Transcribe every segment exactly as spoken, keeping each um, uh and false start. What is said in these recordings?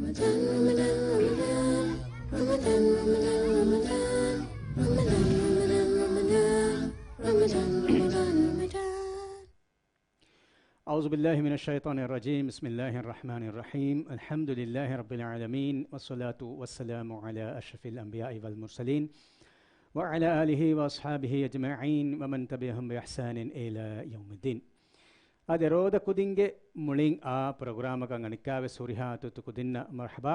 أعوذ بالله من الشيطان الرجيم. بسم الله الرحمن الرحيم. الحمد لله رب العالمين، والصلاة والسلام على أشرف الأنبياء والمرسلين، وعلى آله وأصحابه أجمعين، ومن تبعهم بإحسان إلى يوم الدين. އާދެ، ރޯދަ ކުދިންގެ މުޅިން އާ ޕްރޮގްރާމަކަށް އަނެއްކާވެސް ހުރިހާ ތުއްތު ކުދިންނަށް މަރުޙަބާ.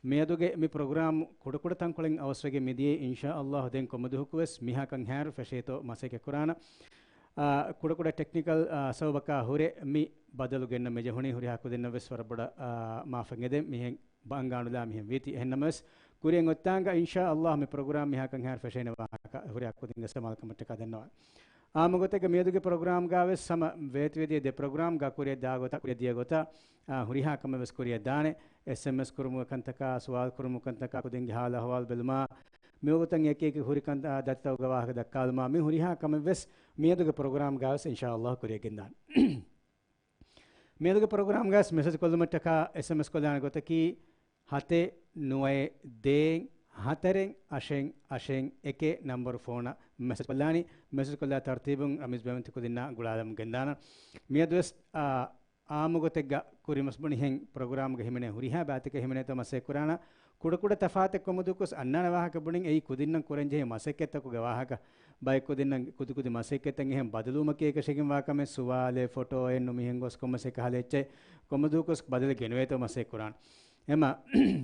މިއަދުގެ މި ޕްރޮގްރާމް ކުޑަކުޑަ ތަންކޮޅެއް އަވަސްވެގެން މިދިޔައީ، އިންޝާ ﷲ ދެން ކޮންމެ ދުވަހަކުވެސް މިހާކަން ހާއިރު ފެށޭތޯ މަސައްކަތް ކުރާނަ. އާ، ކުޑަކުޑަ ޓެކްނިކަލް، އާ، ސަބަބަކާ ހުރެ މި ބަދަލު ގެންނަން މި ޖެހުނީ. ހުރިހާ ކުދިންނަށްވެސް ވަރަށް ބޮޑަށް، އާ، މާފަށް އެދެން މިހެން ބަ-، އަންގާނުލާ މިހެން ވީތީ. އެހެންނަމަވެސް، ކުރިއަށް އޮތްތާނގަ އިންޝާ ﷲ މި ޕްރޮގްރާމް މިހާކަން ހާއިރު ފެށޭނެ ވާހަކަ ހުރިހާ ކުދިންގެ ސަމާލުކަމަށްޓަކާ ދަންނަވާ. އާއްމުގޮތެއްގަ މިއަދުގެ ޕްރޮގްރާމްގަވެސް ހަމަ ވޭތުވެދިޔަ ދެ ޕްރޮގްރާމްގަ ކުރިއަށް ދާ ގޮތަށް، ކުރިއަށް ދިޔަ ގޮތަށް، އާ، ހުރިހާ ކަމެއްވެސް ކުރިއަށް ދާނެ. އެސްއެމްއެސް ކުރުމުގެ ކަންތަކާ، ސުވާލު ކުރުމުގެ ކަންތަކާ، ކުދިންގެ ހާލު އަހުވާލު ބެލުމާ، މިވަގުތަށް އެކި އެކި ހުރި ކަން، އާ، ދަތިތަކުގެ ވާހަކަ ދައްކާލުމާ، މި ހުރިހާ ކަމެއްވެސް މިއަދުގެ ޕްރޮގްރާމްގަވެސް އިންޝާ ﷲ ކުރިއަށް ގެންދާނެ. މިއަދުގެ ޕްރޮގްރާމްގަވެސް މެސެޖް ކޮށްލުމަށްޓަކާ އެސްއެމްއެސް ކޮށްލާނެ ގޮތަކީ، ހަތެއް ނުވައެއް ދޭއް ހަތަރެއް އަށެއް އަށެއް އެކެއް ނަންބަރު ފޯނަށް މެސެޖް ކޮށްލާނީ. މެސެޖް ކޮށްލާ ތަރުތީބުން ރަމީޒް ބޭނުން ތި ކުދިންނާ ގުޅާލަމުން ގެންދާނަން. މިއަދުވެސް، އާ، އާއްމުގޮތެއްގަ ކުރިމަސް ބުނިހެން ޕްރޮގްރާމްގަ ހިމެނޭ ހުރިހާ ބައިތަކެއް ހިމެނޭތޯ މަސައްކަތް ކުރާނަ. ކުޑަކުޑަ ތަފާތެއް ކޮމުދުކުސް އަންނާނެ ވާހަކަ ބުނިން އެއީ ކުދިންނަށް ކުރަންޖެހޭ މަސައްކަތްތަކުގެ ވާހަކަ. ބައެއް ކުދިންނަށް ކުދިކުދި މަސައްކަތްތައް އެހެން ބަދަލުވުމަކީ އެކަށެއްގެން ވާ ކަމެއް، ސުވާލެއް، ފޮޓޯއެއް ނު މިހެން ގޮސް ކޮންމެސް އެކަހަލަ އެއްޗެއް ކޮމުދުކުސް ބަދަލެއް ގެނުވޭތޯ މަސައްކަތް ކުރާނަ. އެމަ،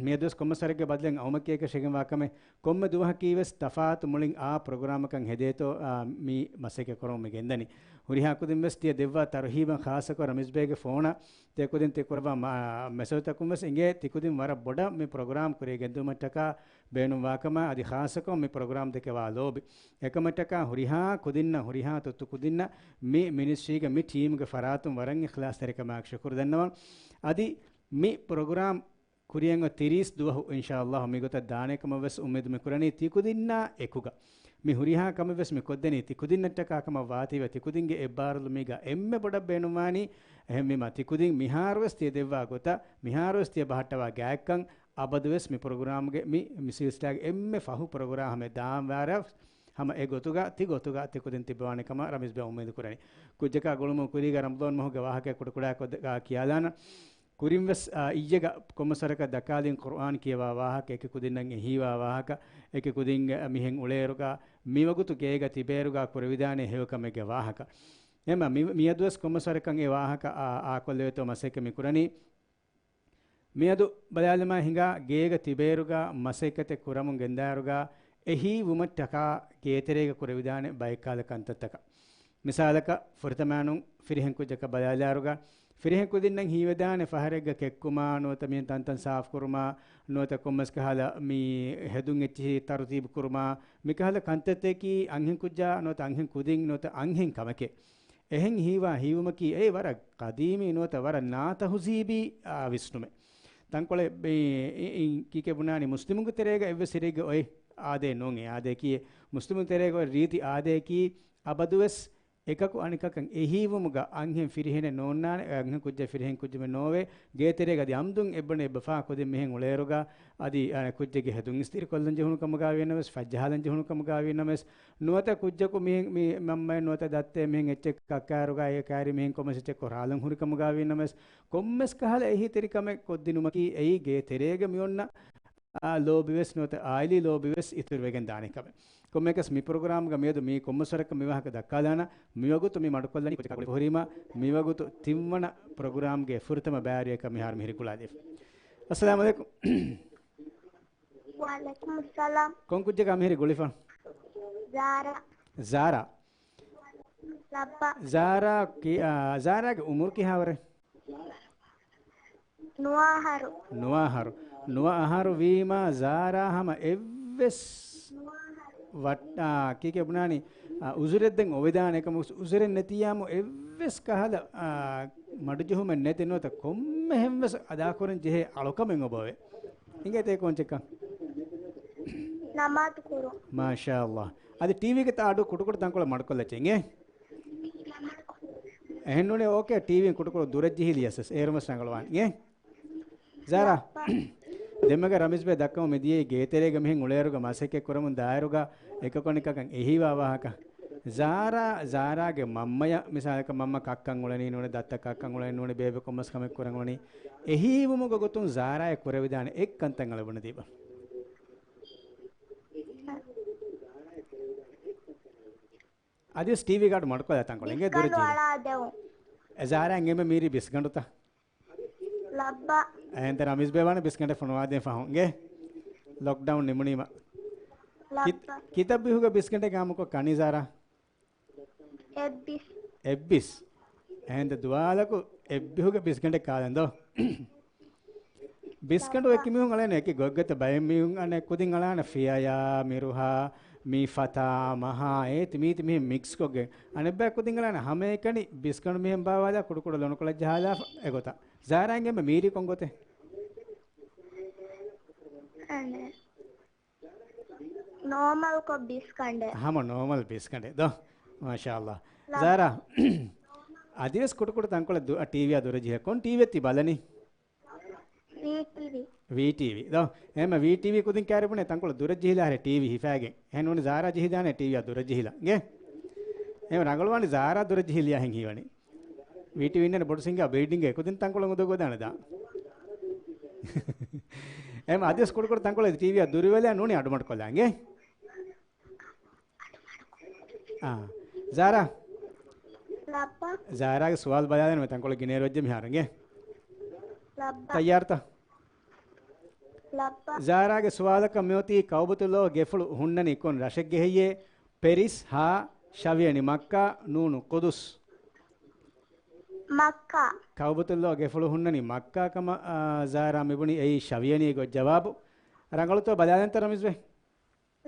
މިއަދުވެސް ކޮންމެސް ވަރެއްގެ ބަދަލެއް އައުމަކީ އެކަށެއްގެން ވާ ކަމެއް. ކޮންމެ ދުވަހަކީވެސް ތަފާތު މުޅިން އާ ޕްރޮގްރާމަކަށް ހެދޭތޯ، އާ، މި މަސައްކަތް ކުރަމުން މި ގެންދަނީ. ހުރިހާ ކުދިންވެސް ތިޔަ ދެއްވާ ތަރުހީބަށް ޚާއްޞަކޮށް ރަމީޒް ބޭގެ ފޯނަށް ތި ކުދިން ތި ކުރައްވާ މަ-، މެސެޖުތަކުންވެސް އިނގޭ ތި ކުދިން ވަރަށް ބޮޑަށް މި ޕްރޮގްރާމް ކުރިއަށް ގެންދުމަށްޓަކާ ބޭނުންވާކަމަށް އަދި ޚާއްޞަކޮށް މި ޕްރޮގްރާމް ދެކެވާ ލޯބި. އެކަމަށްޓަކާ ހުރިހާ ކުދިންނަށް، ހުރިހާ ތުއްތު ކުދިންނަށް މި މިނިސްޓްރީގެ މި ޓީމްގެ ފަރާތުން ވަރަށް އިޚްލާޞްތެރިކަމާއެކު ޝުކުރު ދަންނަވަން. އަދި މި ޕްރޮގްރާމް ކުރިއަށް އޮތް ތިރީސް ދުވަހު އިންޝާﷲ މިގޮތަށް ދާނެ ކަމަށްވެސް އުއްމީދު މި ކުރަނީ. ތިކުދިންނާ އެކުގަ މި ހުރިހާ ކަމެއްވެސް މި ކޮށްދެނީ ތިކުދިންނަށްޓަކާ ކަމަށް ވާތީވެ ތިކުދިންގެ އެއްބާރުލުމީގަ އެންމެ ބޮޑަށް ބޭނުންވާނީ. އެހެންވީމަ ތިކުދިން މިހާރުވެސް ތިޔަ ދެއްވާ ގޮތަށް، މިހާރުވެސް ތިޔަ ބަހައްޓަވާ ގާތްކަން އަބަދުވެސް މި ޕްރޮގްރާމްގެ މި، މި ސިލްސިލާގެ އެންމެ ފަހު ޕްރޮގްރާމް ހަމަ ދާން ވާރަށް ހަމަ އެ ގޮތުގަ ތި ގޮތުގަ ތިކުދިން ތިއްބަވާނެ ކަމަށް ރަމީޒް ބޭ އުއްމީދު ކުރަނީ. ކުއްޖަކާ ގުޅުމުން ކުރީގަ ރަމަޟާން މަހުގެ ވާހަކަ ކުޑަކުޑަ ކޮށް ކިޔާލާނަން. ކުރިންވެސް، އާ، އިއްޔެގަ ކޮންމެސް ވަރަކަށް ދައްކާލިން ޤުރުއާން ކިޔަވާ ވާހަކަ، އެކި ކުދިންނަށް އެހީވާ ވާހަކަ، އެކި ކުދިން މިހެން އުޅޭއިރުގަ، މިވަގުތު ގޭގަ ތިބޭއިރުގަ ކުރެވިދާނެ ހެޔޮކަމެއްގެ ވާހަކަ. އެމަ މި-، މިއަދުވެސް ކޮންމެސް ވަރަކަށް އެ ވާހަކަ އާ، އާކޮށްލެވޭތޯ މަސައްކަތް މި ކުރަނީ. މިއަދު ބަލާލަމާ ހިނގާ ގޭގަ ތިބޭއިރުގަ މަސައްކަތެއް ކުރަމުން ގެންދާއިރުގަ އެހީވުމަށްޓަކާ ގޭތެރޭގަ ކުރެވިދާނެ ބައެއްކަހަލަ ކަންތައްތަކަށް. މިސާލަކަށް، ފުރަތަމައިނުން ފިރިހެން ކުއްޖަކަށް ބަލާލާއިރުގަ، ފިރިހެން ކުދިންނަށް ހީވެދާނެ ފަހަރެއްގަ ކެއްކުމާ، ނުވަތަ މިހެން ތަންތަން ސާފުކުރުމާ، ނުވަތަ ކޮންމެސް ކަހަލަ މި ހެދުން އެއްޗިހި ތަރުތީބު ކުރުމާ، މިކަހަލަ ކަންތައްތަކީ އަންހެން ކުއްޖާ ނުވަތަ އަންހެން ކުދިން ނުވަތަ އަންހެން ކަމެކޭ. އެހެން ހީވާ ހީވުމަކީ އެ ވަރަށް ޤަދީމީ ނުވަތަ ވަރަށް ނާތަހުޒީބީ، އާ، ވިސްނުމެއް. ތަންކޮޅެއް ބެ-، އި-، އި-، ކީކޭ ބުނާނީ މުސްލިމުންގެ ތެރޭގަ އެއްވެސް ސިރެއްގެ އޮތް އާދައެއް ނޫން އެ އާދައަކީ. މުސްލިމުން ތެރޭގަ އޮތް ރީތި އާދައަކީ އަބަދުވެސް އެކަކު އަނެކަކަށް އެހީވުމުގަ އަންހެން ފިރިހެނެއް ނޯންނާނެ، އަންހެން ކުއްޖެއް ފިރިހެން ކުއްޖެއް ނޯވޭ. ގޭތެރޭގަ އަދި އަމްދުން އެއްބަނޑު އެއްބަފާ ކުދިން މިހެން އުޅޭއިރުގަ އަދި، އަ، ކުއްޖެއްގެ ހެދުން އިސްތިރިކޮށްލަން ޖެހުނު ކަމުގަ ވީނަމަވެސް، ފައްޖަހާލަން ޖެހުނު ކަމުގަ ވީނަމަވެސް، ނުވަތަ ކުއްޖަކު މިހެން މި މަންމައެއް ނުވަތަ ދައްތައެއް މިހެން އެއްޗެއް ކައްކާއިރުގަ އެ ކައިރި މިހެން ކޮންމެސް އެއްޗެއް ކޮށް ހާލަން ހުރި ކަމުގަ ވީނަމަވެސް، ކޮންމެސް ކަހަލަ އެހީތެރިކަމެއް ކޮށްދިނުމަކީ އެއީ ގޭތެރޭގަ މިއޮންނަ އާ، ލޯބިވެސް ނުވަތަ އާއިލީ ލޯބިވެސް އިތުރުވެގެން ދާނެ ކަމެއް. ކޮންމެއަކަސް މި ޕްރޮގްރާމްގަ މިއަދު މީ ކޮންމެސް ވަރަކަށް މި ވާހަކަ ދައްކާލާނަ، މިވަގުތު މި މަޑުކޮށްލަނީ ކުއްޖަކާ ގުޅިފަ ހުރީމާ، މިވަގުތު ތިންވަނަ ޕްރޮގްރާމްގެ ފުރަތަމަ ބައިވެރިޔަކަށް މިހާރު މިހިރި ގުޅާލިފަ. އައްސަލާމު ޢަލައިކުމް. ވަޢަލައިކުމުއްސަލާމް. ކޮން ކުއްޖަކާ މިހިރި ގުޅިފަ؟ ޒާރާ. ޒާރާ. ލައްބަ. ޒާރާ ކި-، އާ، ޒާރާގެ އުމުރު ކިހާވަރެއް؟ ނުވައަހަރު. ނުވައަހަރު. ނުވައަހަރު ވީމާ ޒާރާ ހަމަ އެއްވެސް ވައް-، އާ، ކީކޭ ބުނާނީ، އާ، އުޒުރެއް ދެން އޮވެދާނެ އެކަމަކު އުޒުރެއް ނެތިއްޔާމު އެއްވެސް ކަހަލަ، އާ، މަޑުޖެހުމެއް ނެތި ނުވަތަ ކޮންމެހެންވެސް އަދާކުރަން ޖެހޭ އަޅުކަމެއް އޮބަވޭ. އިނގޭތޭ ކޯންޗެއްކަން؟ ނަމާދު ކުރުން. މާޝާﷲ. އަދި ޓީވީގެ ތާ އަޑު ކުޑަކުޑަ ތަންކޮޅެއް މަޑުކޮށްލައްޗޭ އިނގޭ. އެހެންނޫނޭ އޯކޭ ޓީވީން ކުޑަކުޑަ ދުރަށް ޖެހިލިޔަސް އޭރުމަސް ރަނގަޅުވާން އިނގޭ. ޒާރާ. ލައްބަ. ދެންމެގަ ރަމީޒްބެ ދައްކަމުން މިދިޔައީ ގޭތެރޭގަ މިހެން އުޅޭއިރުގަ މަސައްކަތް ކުރަމުން ދާއިރުގަ އެކަކު އަނެކަކަށް އެހީވާ ވާހަކަ. ޒާރާ، ޒާރާގެ މަންމަޔަށް މިސާލަކަށް މަންމަ ކައްކަން އުޅެނީ ނޫނޭ، ދައްތަ ކައްކަން އުޅެނީ ނޫނޭ، ބޭބެ ކޮންމެސް ކަމެއް ކުރަން އުޅެނީ. އެހީވުމުގެ ގޮތުން ޒާރާއަށް ކުރެވިދާނެ އެއްކަންތައް އަޅަ ބުނެދީބަ. އަދިވެސް ޓީވީ ގާޑު މަޑުކޮށްލާ ތަންކޮޅެއް އިނގޭ ދުރަ ބިސްގަނޑު ޖީލަ. އަޅާދެވުން. އެ ޒާރާ އެނގޭމެ މީރި ބިސްގަނޑުތަ؟ ލައްބަ. އެހެންތަ ރަމީޒް ބޭ ވާނެ ބިސްގަނޑެއް ފޮނުވާދޭ ފަހުން އިނގޭ. ލޮކްޑައުން ނިމުނީމަ. ކި-، ލައްބަ. ކިތައް ބިހުގެ ބިސްގަނޑެއް ގާމުކޮށް ކަނީ ޒާރާ؟ އެއްބިސް. އެއްބިސް. އެހެންތަ ދުވާލަކު އެއްބިހުގެ ބިސްގަނޑެއް ކާލަން ދޯ؟ ބިސްގަނޑު އެކި މީހުން އަޅާނެ އެކި ގޮތްގޮތަށް ބައެއް މީހުން އަނެއް ކުދިން އަޅާނެ ފިޔަޔާ، މިރުހާ، މި ފަތާ، މަހާ، އޭތި މީތި މިހެން މިކްސް ކޮށްގެން. އަނެއްބައި ކުދިން އަޅާނެ ހަމައެކަނި ބިސްގަނޑު މިހެން ބާވާލާ ކުޑަކުޑަ ލޮނުކޮޅަށް ޖަހާލާފަ އެގޮތަށް. ޒާރާ އެނގޭމެ މީރި ކޮން ގޮތެއް؟ އަނެއް. ނޯމަލްކޮށް ބިސްގަނޑެއް. ހަމަ ނޯމަލް ބިސްގަނޑެއް ދޯ؟ މާޝާﷲ. ލަ- ޒާރާ، އަދިވެސް ކުޑަކުޑަ ތަންކޮޅެއް ދު-، އަ، ޓީވީއާ ދުރަށް ޖެހޭ. ކޮން ޓީވީއެއް ތި ބަލަނީ؟ ވީޓީވީ. ވީޓީވީ ދޯ؟ އެހެންމަ ވީޓީވީ ކުދިން ކާރި ބުނޭ ތަންކޮޅު ދުރަށް ޖެހިލާ ހަރެ ޓީވީ ހިފާގެން. އެހެން ނޫނީ ޒާރާ ޖެހިދާނެ ޓީވީއާ ދުރަށް ޖެހިލަން. އިނގޭ؟ އެހެން ރަނގަޅުވާނީ ޒާރާ ދުރަށް ޖެހިލިޔާ ހެން ހީވަނީ. ވީޓީވީ އިންނަނީ ބޮޑު ސިނގާ ބިލްޑިންގެއް ކުދިން ތަންކޮޅު އުދު ގޮދާނެ ދާ. އެހެން އަދިވެސް ކުޑަކުޑަ ތަންކޮޅެއް ޓީވީއާ ދުރުވެލާ ނޫނީ އަޑުމަޑުކޮށްލާ އިނގޭ. އާ. ޒާރާ. ލައްބަ. ޒާރާގެ ސުވާލު ބަލާލަން މި ތަންކޮޅެއް ގިނައިރު ވެއްޖެ މިހާރު އިނގޭ. ލައްބަ. ތައްޔާރުތަ؟ ލައްބަ. ޒާރާގެ ސުވާލަކަށް މިއޮތީ ކައުބަތުﷲ ގެފުޅު ހުންނަނީ ކޮން ރަށެއްގެ ހެއްޔޭ؟ ޕެރިސް، ހާ، ޝަވިޔަނި މައްކާ، ނޫނު ޤުދުސް. މައްކާ. ކައުބަތުﷲ ގެފުޅު ހުންނަނީ މައްކާ ކަމަށް، އާ، ޒާރާ މިބުނީ އެއީ ޝަވިޔަނީ ގޮތް ޖަވާބު. ރަނގަޅުތޯ ބަލާލަންތަ ރަމީޒް ބޭ؟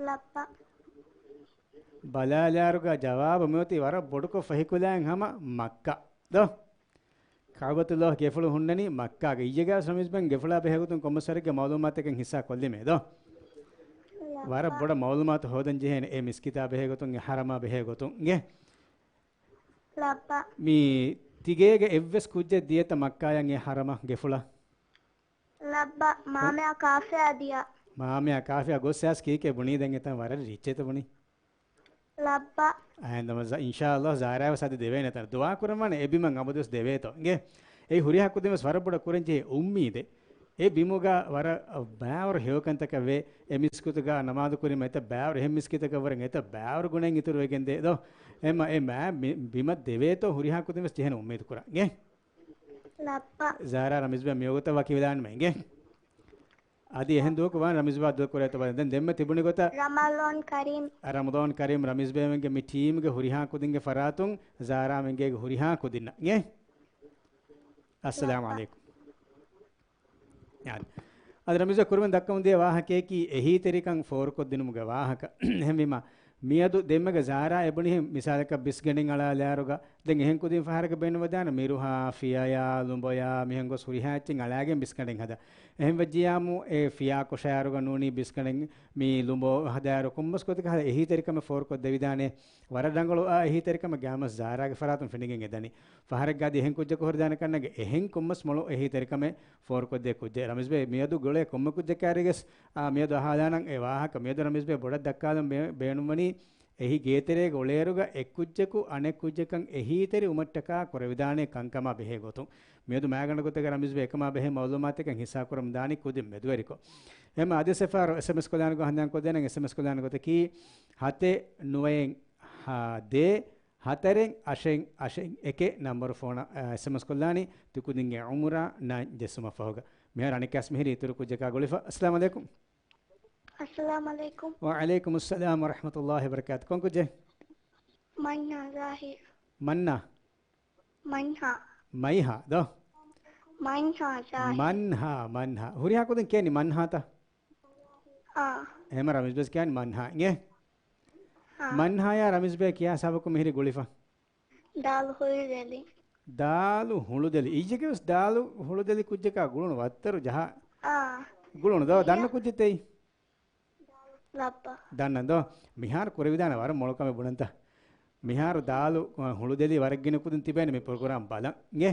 ލައްބަ. ބަލާލާއިރުގަ ޖަވާބު މިއޮތީ ވަރަށް ބޮޑުކޮށް ފަހިކުލައިން ހަމަ މައްކާ. ދޯ؟ ކައުބަތުﷲ ގެފުޅު ހުންނަނީ މައްކާގަ. އިއްޔެގަ ރަމީޒް ބޭން ގެފުޅާ ބެހޭގޮތުން ކޮންމެސް ވަރެއްގެ މައުލޫމާތެއް ހިއްސާ ކޮށްލީމޭ ދޯ؟ ވަރަށް ބޮޑަށް މައުލޫމާތު ހޯދަން ޖެހޭނެ އެ މިސްކިތާ ބެހޭގޮތުން، އެ ހަރަމާ ބެހޭގޮތުން. އިނގޭ؟ ލައްބަ. މި ތިގޭގަ އެއްވެސް ކުއްޖެއް ދިޔަތަ މައްކާޔަށް އެ ހަރަމަށް ގެފުޅަށް؟ ލައްބަ، މާމަޔާ ކާފަޔާ ދިޔަ. މާމަޔާ ކާފަޔާ ގޮއްސަސް ކީކޭ ބުނީ ދެން އެތަން ވަރަށް ރިއްޗޭތަ ބުނީ؟ ލައްބަ. އަހަން ދަމަ ޒ-، އިންޝާﷲ ޒާރާވެސް އަދި ދެވޭނެ ތަން. ދުޢާ ކުރަމާނެ އެ ބިމަށް އަބަދުވެސް ދެވޭތޯ. އިނގޭ؟ އެއީ ހުރިހާ ކުދިންވެސް ވަރަށް ބޮޑަށް ކުރަންޖެހޭ އުއްމީދެއް. އެ ބިމުގަ ވަރަށް ބާވަރު ހެޔޮކަންތަކަށް ވޭ. އެ މިސްކިތުގަ ނަމާދު ކުރީމަ އެތައް ބާވަރު، އެހެން މިސްކިތަކަށް ވުރެ އެތައް ބާވަރު ގުނައެއް އިތުރުވެގެންދޭ ދޯ. އެމަ އެ މާ މި-، ބިމަށް ދެވޭތޯ ހުރިހާ ކުދިންވެސް ޖެހޭނެ އުއްމީދު ކުރަން. އިނގޭ؟ ލައްބަ. ޒާރާ ރަމީޒް ބޭ މިވަގުތަށް ވަކިވެލާންމެ އިނގޭ. އަދި އެހެން ދުވަހަކު ވާން ރަމީޒް ބާ ދުވަ ކުރޭތޯ ބަލަން. ދެން ދެންމެ ތިބުނި ގޮތަށް ރަމަޟާން ކަރީމް. ރަމަޟާން ކަރީމް ރަމީޒް ބޭމެންގެ މި ޓީމްގެ ހުރިހާ ކުދިންގެ ފަރާތުން ޒާރާމެންގޭގެ ހުރިހާ ކުދިންނަށް. އިނގޭ؟ އައްސަލާމު ޢަލައިކުމް. އާދެ. އަދި ރަމީޒް ކުރުމެން ދައްކަމުން ދިޔަ ވާހަކަޔަކީ އެހީތެރިކަން ފޯރުކޮށްދިނުމުގެ ވާހަކަ. އެހެންވީމަ، މިއަދު ދެންމެގަ ޒާރާ އެބުނިހެން މިސާލަކަށް ބިސްގަނޑެއް އަޅާލާއިރުގަ، ދެން އެހެން ކުދިން ފަހަރަކަށް ބޭނުންވެދާނެ މިރުހާ، ފިޔަޔާ، ލުނބޮޔާ، މިހެން ގޮސް ހުރިހާ އެއްޗެއް އަޅާގެން ބިސްގަނޑެއް ހަދާ. އެހެން ވެއްޖިޔާމު އެ ފިޔާ ކޮށާއިރުގަ ނޫނީ ބިސްގަނޑެއް މި ލުނބޯ ހަދާއިރު ކޮންމެސް ގޮތަކަށް ހަދާ އެހީތެރިކަމެއް ފޯރުކޮށްދެވިދާނެ. ވަރަށް ރަނގަޅު އާ އެހީތެރިކަމެއް ގާމަސް ޒާރާގެ ފަރާތުން ފެނިގެން އެދަނީ. ފަހަރެއްގަ އަދި އެހެން ކުއްޖަކު ހުރެދާނެ ކަންނޭނގެ އެހެން ކޮންމެސް މޮޅު އެހީތެރިކަމެއް ފޯރުކޮށްދޭ ކުއްޖެއް. ރަމީޒް ބޭ މިއަދު ގުޅޭ ކޮންމެ ކުއްޖެއް ކާރިގަސް، އާ، މިއަދު އަހާލާނަން އެ ވާހަކަ މިއަދު ރަމީޒް ބޭ ބޮޑަށް ދައްކާލަން ބޭ-، ބޭނުންވަނީ އެހީ ގޭތެރޭގަ އުޅޭއިރުގަ އެއް ކުއްޖަކު އަނެއް ކުއްޖަކަށް އެހީތެރި ވުމަށްޓަކާ ކުރެވިދާނެ ކަންކަމާ ބެހޭ ގޮތުން. މިއަދު މާގަނޑު ގޮތެއްގަ ރަމީޒް ބޭ އެކަމާ ބެހޭ މައުލޫމާތެއް ހިއްސާ ކުރަމުން ދާނީ ކުދިން މެދުވެރިކޮށް. އެހެންމަ އަދިވެސް އެފަހަރު އެސްއެމްއެސް ކޮށްލާނެ ގޮތް ހަނދާން ކޮށްދޭނަން. އެސްއެމްއެސް ކޮށްލާނެ ގޮތަކީ ހަތެއް ނުވައެއް ހަ ދޭ ހަތަރެއް އަށެއް އަށެއް އެކެއް ނަންބަރު ފޯނަށް، އާ، އެސްއެމްއެސް ކޮށްލާނީ ތިކުދިންގެ އުމުރާ ނަން ޖެއްސުމަށް ފަހުގަ. މިހާރު އަނެއްކާސް މިހިރީ އިތުރު ކުއްޖަކާ ގުޅިފަ. އައްސަލާމު ޢަލައިކުމް. އައްސަލާމު ޢަލައިކުމް. ވަޢަލައިކުމުއްސަލާމް ވަރަޙްމަތުﷲ ވަބަރަކާތު. ކޮން ކުއްޖެއް؟ މަންހާ ޒާހިރު. މަންނާ؟ މަންހާ. މައިހާ ދޯ؟ މަންހާ ޒާހިރު. މަންހާ، މަންހާ. ހުރިހާ ކުދިން ކިޔަނީ މަންހާތަ؟ އާ. އެހެންމަ ރަމީޒް ބެސް ކިޔަނީ މަންހާ. އިނގޭ؟ އާ. މަންހާޔާ ރަމީޒް ބޭ ކިޔާ ހިސާބަކުން މިހިރީ ގުޅިފަ. ދާލު ހުޅުދެލި. ދާލު ހުޅުދެލި. އިއްޔެގެ ވެސް ދާލު ހުޅުދެލި ކުއްޖަކާ ގުޅުނު ވައްތަރު ޖަހާ. އާ. ގުޅުނު ދޯ؟ ދަންނަ ކުއްޖެއް ތެއީ؟ ލައްބަ. ދަންނަން ދޯ؟ މިހާރު ކުރެވިދާނެ ވަރަށް މޮޅު ކަމެއް ބުނަންތަ؟ މިހާރު ދާލު، އަ، ހުޅުދެލި ވަރަށް ގިނަ ކުދިން ތިބޭނެ މި ޕްރޮގްރާމް ބަލަން. އިނގޭ؟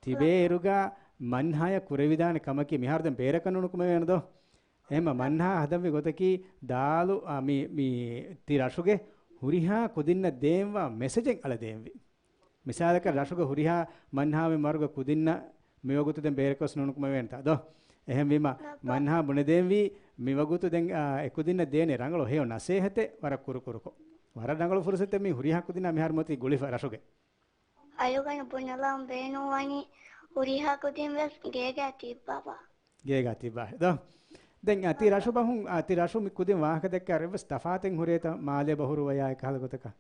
ތިބޭއިރުގަ މަންހާޔަށް ކުރެވިދާނެ ކަމަކީ މިހާރު ދެން ބޭރަކަށް ނުނުކުމެވޭނެ ދޯ؟ އެހެމަ މަންހާ ހަދަންވީ ގޮތަކީ ދާލު، އާ، މި، މި ތި ރަށުގެ ހުރިހާ ކުދިންނަށް ދޭންވާ މެސެޖެއް އަޅަ ދޭންވީ. މިސާލަކަށް ރަށުގެ ހުރިހާ މަންހާ މި މަރުގެ ކުދިންނަށް މިވަގުތު ދެން ބޭރަކަށް ނުނުކުމެވޭނެތާ ދޯ؟ އެހެންވީމަ ނަބާ. މަންހާ ބުނެދޭންވީ މިވަގުތު ދެން، އާ، އެކުދިންނަށް ދޭނެ ރަނގަޅު ހެޔޮ ނަސޭހަތެއް ވަރަށް ކުރުކުރުކޮށް. ވަރަށް ރަނގަޅު ފުރުސަތެއް މި ހުރިހާ ކުދިންނާ މިހާރު މޮތީ ގުޅިފަ ރަށުގެ. އަޅުގަނޑު ބުނެލަން ބޭނުންވަނީ ހުރިހާ ކުދިން ވެސް ގޭގަ ތިއްބަވާ. ގޭގަ ތިއްބާ. ދޯ؟ ދެން އަ، ތި ރަށު ބަހުން، އަ، ތި ރަށު މި ކުދިން ވާހަކަ ދެއްކާ އެއްވެސް ތަފާތެއް ހުރޭތަ މާލޭ ބަހުރު ވަޔާ އެކަހަލަ ގޮތަކަށް؟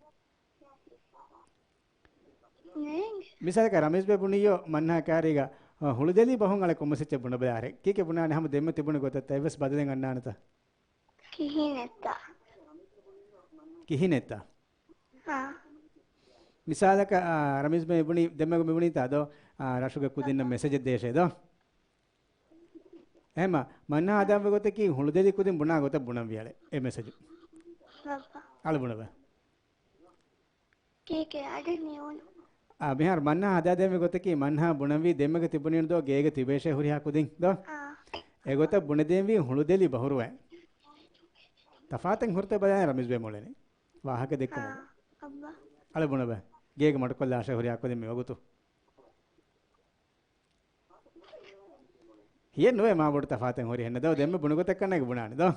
ނޭނގެ. މިސާލަކަށް ރަމީޒް ބޭ ބުނިއްޔޯ މަންހާ ކާރީގަ، އަ، ހުޅުދެލި ބަހުން އަޅެ ކޮންމެސެއްޗެއް ބުނެބަލާރެ. ކީކޭ ބުނާނެ ހަމަ ދެންމެ ތިބުނި ގޮތަށްތަ އެއްވެސް ބަދަލެއް އަންނާނެތަ؟ ކިހިނެއްތަ؟ ކިހިނެއްތަ؟ ހާ. މިސާލަކަށް، އާ، ރަމީޒް ބޭ މިބުނީ، ދެންމެ މިބުނީތާ ދޯ، އާ، ރަށުގެ ކުދިންނަށް މެސެޖެއް ދޭށޭ ދޯ؟ އެހެމަ، މަންހާ ހަދާންވި ގޮތަކީ ހުޅުދެލި ކުދިން ބުނާ ގޮތަށް ބުނަންވި އަޅެ، އެ މެސެޖު. ބައްޕަ. އަޅު ބުނަބަ. ކީކޭ އަޑެއް ނިއުނު. އާ، މިހާރު މަންހާ ހަދާދޭންވި ގޮތަކީ މަންހާ ބުނަންވީ ދެންމެގަ ތިބުނީނު ދޯ ގޭގަ ތިބޭށޭ ހުރިހާ ކުދިން ދޯ؟ އާ. އެގޮތަށް ބުނެދޭންވީ ހުޅުދެލި ބަހުރުވައި. ތަފާތެއް ހުރިތަ ބަލާނެ ރަމީޒް ބޭ މޮޅެނީ. ވާހަކަ ދެއްކުމުގަ. އާ، އައްބާ. އަޅު ބުނަބަ. ގޭގަ މަޑުކޮށްލާށޭ ހުރިހާ ކުދިން މިވަގުތު. ހިޔެއް ނުވޭ މާ ބޮޑު ތަފާތެއް ހުރި ހެންނަ ދޯ ދެންމެ ބުނި ގޮތަށް ކަންނޭގެ ބުނާނެ ދޯ.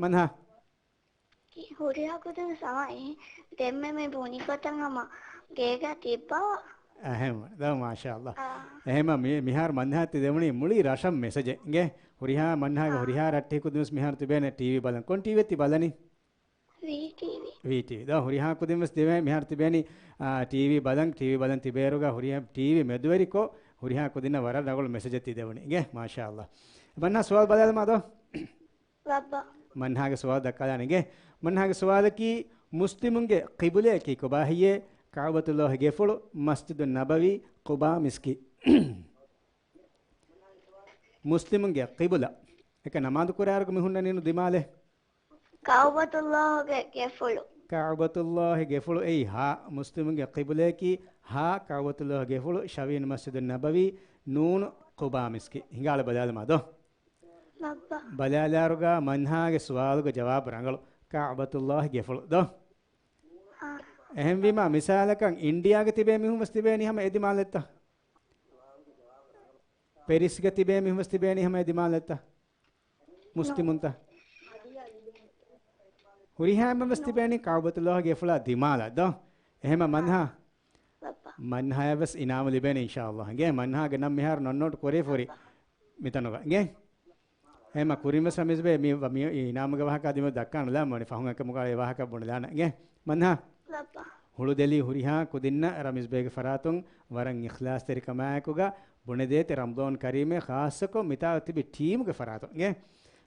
މަންހާ. ހުރިހާ ކުދިން ސަމާއި ދެންމެ މި ބުނި ގޮތަށް ހަމަ ގޭގަ ތިއްބަވާ. އެހެން ދޯ މާޝާﷲ. އާ. އެހެމަ މި-، މިހާރު މަންހާ ތި ދެވުނީ މުޅި ރަށަށް މެސެޖެއް އިނގޭ. ހުރިހާ މަންހާގެ އާ. ހުރިހާ ރައްޓެހި ކުދިން ވެސް މިހާރު ތިބޭނެ ޓީވީ ބަލަން. ކޮން ޓީވީއެއް ތި ބަލަނީ؟ ވީޓީވީ. ވީޓީވީ. ދޯ ހުރިހާ ކުދިން ވެސް ތިބޭ-، މިހާރު ތިބޭނީ، އާ، ޓީވީ ބަލަން، ޓީވީ ބަލަން ތިބޭއިރުގަ ހުރިހާ ޓީވީ މެދުވެރިކޮށް ހުރިހާ ކުދިންނަށް ވަރަށް ރަނގަޅު މެސެޖެއް ތި ދެވުނީ. އިނގޭ، މާޝާﷲ. މަންހާ ސުވާލު ބަލާލަމާ ދޯ؟ ބައްބަ. މަންހާގެ ސުވާލު ދައްކާލާނެ އިނގޭ. މަންހާގެ ސުވާލަކީ މުސްލިމުންގެ ޤިބުލަޔަކީ ކޮބާ ހެއްޔޭ؟ ކަޢުބަތުﷲގެ ގެފުޅު، މަސްޖިދުއް ނަބަވީ، ޤުބާ މިސްކިތް. މުސްލިމުންގެ ޤިބުލަ. އެކަ ނަމާދު ކުރާއިރުގަ މި ހުންނަނީނު ދިމާލެއް؟ ކަޢުބަތުﷲގެ ގެފުޅު. ކަޢުބަތުﷲގެ ގެފުޅު އެއީ ހާ، މުސްލިމުންގެ ޤިބުލަޔަކީ ހާ، ކަޢުބަތުﷲގެ ގެފުޅު، ޝަވީން މަސްޖިދުއް ނަބަވީ، ނޫނު ޤުބާ މިސްކިތް. ހިނގާޅަ ބަލާލަމާ ދޯ؟ ބައްބަ. ބަލާލާއިރުގަ މަންހާގެ ސުވާލުގެ ޖަވާބު ރަނގަޅު. ކަޢުބަތުﷲގެ ގެފުޅު ދޯ؟ އާ. އެހެންވީމާ، މިސާލަކަށް އިންޑިއާގަ ތިބޭ މީހުން ވެސް ތިބޭނީ ހަމަ އެ ދިމާލެއްތަ؟ ޕެރިސްގަ ތިބޭ މީހުން ވެސް ތިބޭނީ ހަމަ އެ ދިމާލެއްތަ؟ މުސްލިމުންތަ؟ ހުރިހާ އެންމެން ވެސް ތިބޭނީ ކަޢުބަތުﷲގެ ގެފުޅާ ދިމާލަށް ދޯ؟ އެހެމަ މަންހާ؟ ބައްބަ. މަންހާޔަށް ވެސް އިނާމު ލިބޭނެ އިންޝާﷲ. އިނގޭ، މަންހާގެ ނަން މިހާރު ނޯޓް ނޯޓް ކުރެވިފަ ހުރި ބައްބަ. މިތަނުގަ. އިނގޭ؟ އެހެމަ ކުރިން ވެސް ރަމީޒް ބޭ މި، މި އިނާމުގެ ވާހަކަ އަދި މި ދައްކާނުލާ މަނި ފަހުން އެކަމުގަ އެ ވާހަކަ ބުނެލާނަ. އިނގޭ؟ މަންހާ؟ ބައްބަ. ހުޅުދެލި ހުރިހާ ކުދިންނަށް ރަމީޒް ބޭގެ ފަރާތުން ވަރަށް އިޚްލާޞްތެރިކަމާއެކުގަ ބުނެދޭތި ރަމަޟާން ކަރީމޭ ޚާއްޞަކޮށް މިތާ ތިބި ޓީމުގެ ފަރާތުން. އިނގޭ؟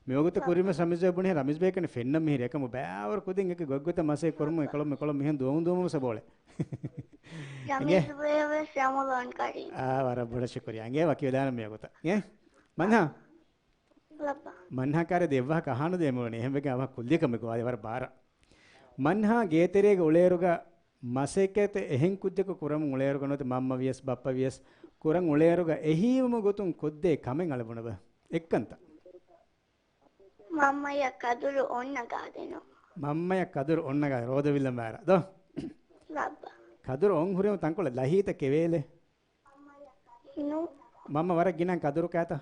މިވަގުތަށް ކުރިން ވެސް ރަމީޒް ބޭ ބުނި، ރަމީޒް ބޭ ކަނި ފެންނަ މިހިރި އެކަމު ބައިވަރު ކުދިން އެކި ގޮތްގޮތަށް މަސައްކަތް ކުރުމުން އެކޮޅުން މިކޮޅުން މިހެން ދުވަހުން ދުވަހުން ވެސް އެބައުޅޭ. އިނގޭ؟ ރަމީޒް ބޭ ވެސް ރަމަޟާން ކަރީމް. އާ، ވަރަށް ބޮޑަށް ޝުކުރިއްޔާ. އިނގޭ ވަކިވެލާނަން މިވަގުތަށް. އިނގޭ؟ މަންހާ؟ ބައްބަ. މަންހާ ކާރި ދެއްވާ ކަހާނު ދޭމުޅުނީ. އެހެންވެގެން އަވަހަށް ކުއްލި ކަމެއް ގޮވާލި ވަރަށް ބާރަށް. މަންހާ ގޭތެރޭގަ އުޅޭއިރުގަ މަސައްކަތެއް އެހެން ކުއްޖަކު ކުރަމުން އުޅޭއިރުގަ ނުވަތަ މަންމަ ވިޔަސް ބައްޕަ ވިޔަސް ކުރަން އުޅޭއިރުގަ އެހީވުމުގެ ގޮތުން ކޮށްދޭ ކަމެއް އަޅަ ބުނަބަ. އެއްކަންތަ؟ މަންމަޔަށް ކަދުރު އޮންނަގާދިނުން. މަންމަޔަށް ކަދުރު އޮންނަގާ ރޯދަ ވިއްލަން ބާރަށް ދޯ؟ ބައްބަ. ކަދުރު އޮން ހުރީމަ ތަންކޮޅެއް ލަހީތަ ކެވޭލެއް؟ ނޫ. މަންމަ ވަރަށް ގިނަ ކަދުރު ކާތަ؟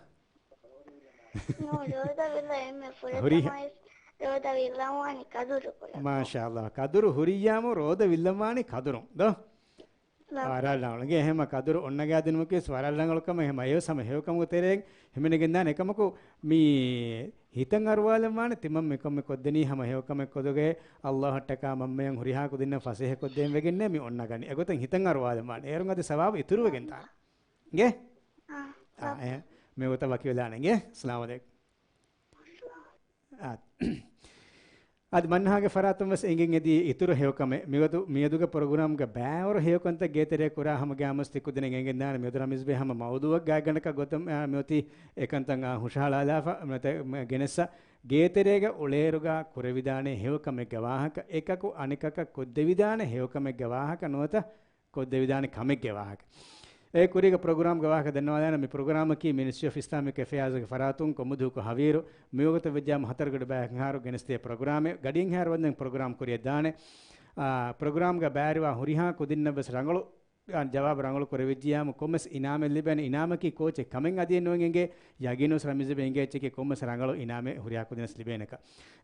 ނޫ، ރޯދަ ވިއްލަ އެންމެ ހުރިހާ. ފުރަތަމަ ވެސް ރޯދަ ވިއްލަން ވާނީ ކަދުރު ކުރަން. މާޝާﷲ. ކަދުރު ހުރިއްޔާމު ރޯދަ ވިއްލަން ވާނީ ކަދުރުން ދޯ؟ ވަރަށް ރަނގަޅު. އެހެމަ ކަދުރު އޮންނަގާދިނުމަކީ ވަރަށް ރަނގަޅު ކަމެއް. އެހެމަ އެވެސް ހަމަ ހެޔޮކަމުގެ ތެރެއިން ހިމެނިގެންދާނެ. އެކަމަކު މި ހިތަށް އަރުވާލަން ވާނެ ތިމަން މިކަން މި ކޮށްދެނީ ހަމަ ހެޔޮކަމެއް ކޮށްގެން އައްލާހަށްޓަކާ މަންމަޔަށް ހުރިހާ ކުދިންނަށް ފަސޭހަ ކޮށްދޭން ވެގެންނޭ މި އޮންނަގަނީ. އެގޮތަށް ހިތަށް އަރުވާލަން ވާނެ. އޭރުން އަދި ސަވާބު އިތުރުވެގެން ދާނެ. އިނގޭ؟ އާ، އާ، އެ، މި ގޮތަށް ވަކިވެލާނެ. އިނގޭ؟ އައްސަލާމު ޢަލައިކުމް. އާ. އަދި މަންހާގެ ފަރާތުން ވެސް އެނގެން އެދި އިތުރު ހެޔޮކަމެއް. މިވަދު، މިއަދުގެ ޕްރޮގްރާމްގެ ބައިވަރު ހެޔޮކަންތައް ގޭތެރޭ ކުރާ ހަމަ ގާމަސް ތި ކުދިން އެނގެންދާނެ. މިއަދު ރަމީޒް ބޭ ހަމަ މައުޟޫޢަށް ގާތްގަނޑަކަށް ގޮތަށް، އާ، މިއޮތީ އެކަންތައް، އާ، ހުށަހަޅާލާފަ. ނުވަތަ ގެނެއްސަ ގޭތެރޭގަ އުޅޭއިރުގަ ކުރެވިދާނެ ހެޔޮކަމެއްގެ ވާހަކަ، އެކަކު އަނެކަކަށް ކޮށްދެވިދާނެ ހެޔޮކަމެއްގެ ވާހަކަ ނުވަތަ ކޮށްދެވިދާނެ ކަމެއްގެ ވާހަކަ. އެ ކުރީގެ ޕްރޮގްރާމްގެ ވާހަކަ ދަންނަވާލާނަން. މި ޕްރޮގްރާމަކީ މިނިސްޓްރީ އޮފް އިސްލާމިކް އެފެއާޒްގެ ފަރާތުން ކޮންމެ ދުވަހަކު ހަވީރު މިވަގުތަށް ވެއްޖާމު ހަތަރު ގަޑި ބަޔަކަށް އަހަރު ގެނެސްދޭ ޕްރޮގްރާމެއް. ގަޑިއެއްހާއިރު ވަންދެން ޕްރޮގްރާމް ކުރިޔަށް ދާނެ. އާ، ޕްރޮގްރާމްގަ ބައިވެރިވާ ހުރިހާ ކުދިންނަށް ވެސް ރަނގަޅު، އާ، ޖަވާބު ރަނގަޅު ކުރެވިއްޖިޔާމު ކޮންމެސް އިނާމެއް ލިބޭނެ. އިނާމަކީ ކޯޗެއް ކަމެއް އަދި ނޫން އިނގޭ. ޔަގީނުވެސް ރަމީޒް ބޭ އިނގޭ އެއްޗަކީ ކޮންމެސް ރަނގަޅު އިނާމެއް ހުރިހާ ކުދިންނަށް ލިބޭނެކަން.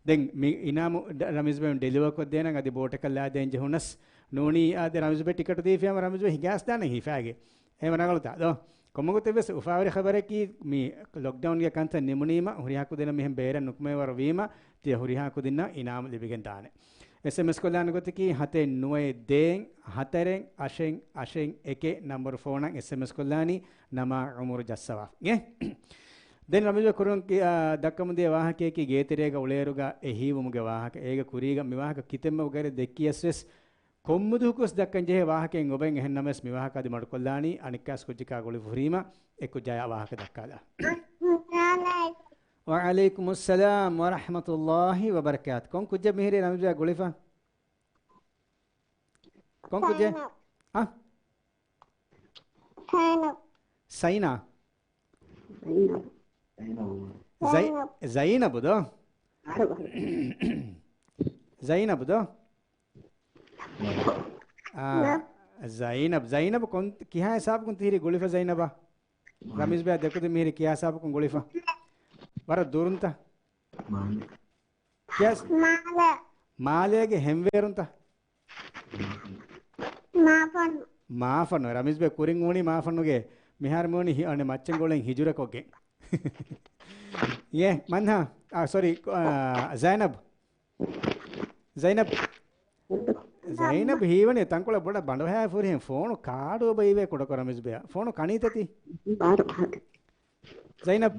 ދެން މި އިނާމު ޑ-، ރަމީޒް ބޭ ޑެލިވަރ ކޮށްދޭނަން އަދި ބޯޓަކަށް ލާދޭން ޖެހުނަސް ނޫނީ އާދެ ރަމީޒް ބޭ ޓިކެޓު ދީފިޔާމަ ރަމީޒް ބޭ ހިނގާސް ދާނެ ހިފާގެ. އެހެން ރަނގަޅުތާ ދޯ؟ ކޮންމެ ގޮތެއް ވެސް އުފާވެރި ޚަބަރަކީ މި ލޮކްޑައުންގެ ކަންތައް ނިމުނީމަ ހުރިހާ ކުދިންނަށް މިހެން ބޭރަށް ނުކުމެވަރު ވީމަ ތިޔަ ހުރިހާ ކުދިންނަށް އިނާމު ލިބިގެން ދާނެ. އެސްއެމްއެސް ކޮށްލާނެ ގޮތަކީ ހަތެއް ނުވައެއް ދޭއް ހަތަރެއް އަށެއް އަށެއް އެކެއް ނަންބަރު ފޯނަށް އެސްއެމްއެސް ކޮށްލާނީ ނަމާ އުމުރު ޖައްސަވާ. އެ؟ ދެން ރަމީޒް ބޭ ކުރިން ކި-، އާ، ދައްކަމުން ދިޔަ ވާހަކަޔަކީ ގޭތެރޭގަ އުޅޭއިރުގަ އެ ހީވުމުގެ ވާހަކަ. އޭގެ ކުރީގަ މި ވާހަކަ ކިތަންމެ ވަގުތެއް ދެއްކިޔަސް ވެސް ކޮންމެ ދުވަހަކުވެސް ދައްކަން ޖެހޭ ވާހަކައެއް އޮބެން. އެހެން ނަމަވެސް މި ވާހަކަ އަދި މަޑުކޮށްލާނީ އަނެއްކާސް ކުއްޖަކާ ގުޅިފަ ހުރީމަ އެ ކުއްޖާޔާ ވާހަކަ ދައްކާލާ. ވަޢަލައިކުމުއްސަލާމް ވަރަޙްމަތުﷲި ވަބަރަކާތު. ކޮން ކުއްޖެއް މިހިރީ ރަމީޒް ބޭ ގުޅިފަ؟ ކޮން ކުއްޖެއް؟ ސައިނަ. އަ؟ ސައިނަ. ސައިނާ؟ ޒައި-، ޒައި-، ޒައިނަބު ދޯ؟ ޒައިނަބު ދޯ؟ އާ، ޒައިނަބް، ޒައިނަބް ކޮން، ކިހާ ހިސާބަކުން ތިހިރީ ގުޅިފަ ޒައިނަބާ؟ ރަމީޒް ބޭ ދެކުދިން މިހިރީ ކިހާ ހިސާބަކުން ގުޅިފަ؟ ވަރަށް ދުރުންތަ؟ ކިޔަސް؟ މާލޭ. މާލޭގެ ހެންވޭރުންތަ؟ މާފަންނު. މާފަންނު. ރަމީޒް ބޭ ކުރިން އުޅުނީ މާފަންނުގެ. މިހާރު މި އުޅުނީ ހި-، އަނެއް މައްޗަންގޮޅިން ހިޖުރަކޮށްގެން. އޭ، މަންހާ. އާ، ސޮރީ، އާ، ޒައިނަބް. ޒައިނަބް. ޒައިނަބް ހީވަނީ ތަންކޮޅެއް ބޮޑަށް ބަނޑުހައި ފުރިހެން ފޯނު ކާޑު އޮބައިވޭ ކުޑަކޮށް ރަމީޒް ބޭއަށް. ފޯނު ކަނީތަތި؟ ޒައިނަބް.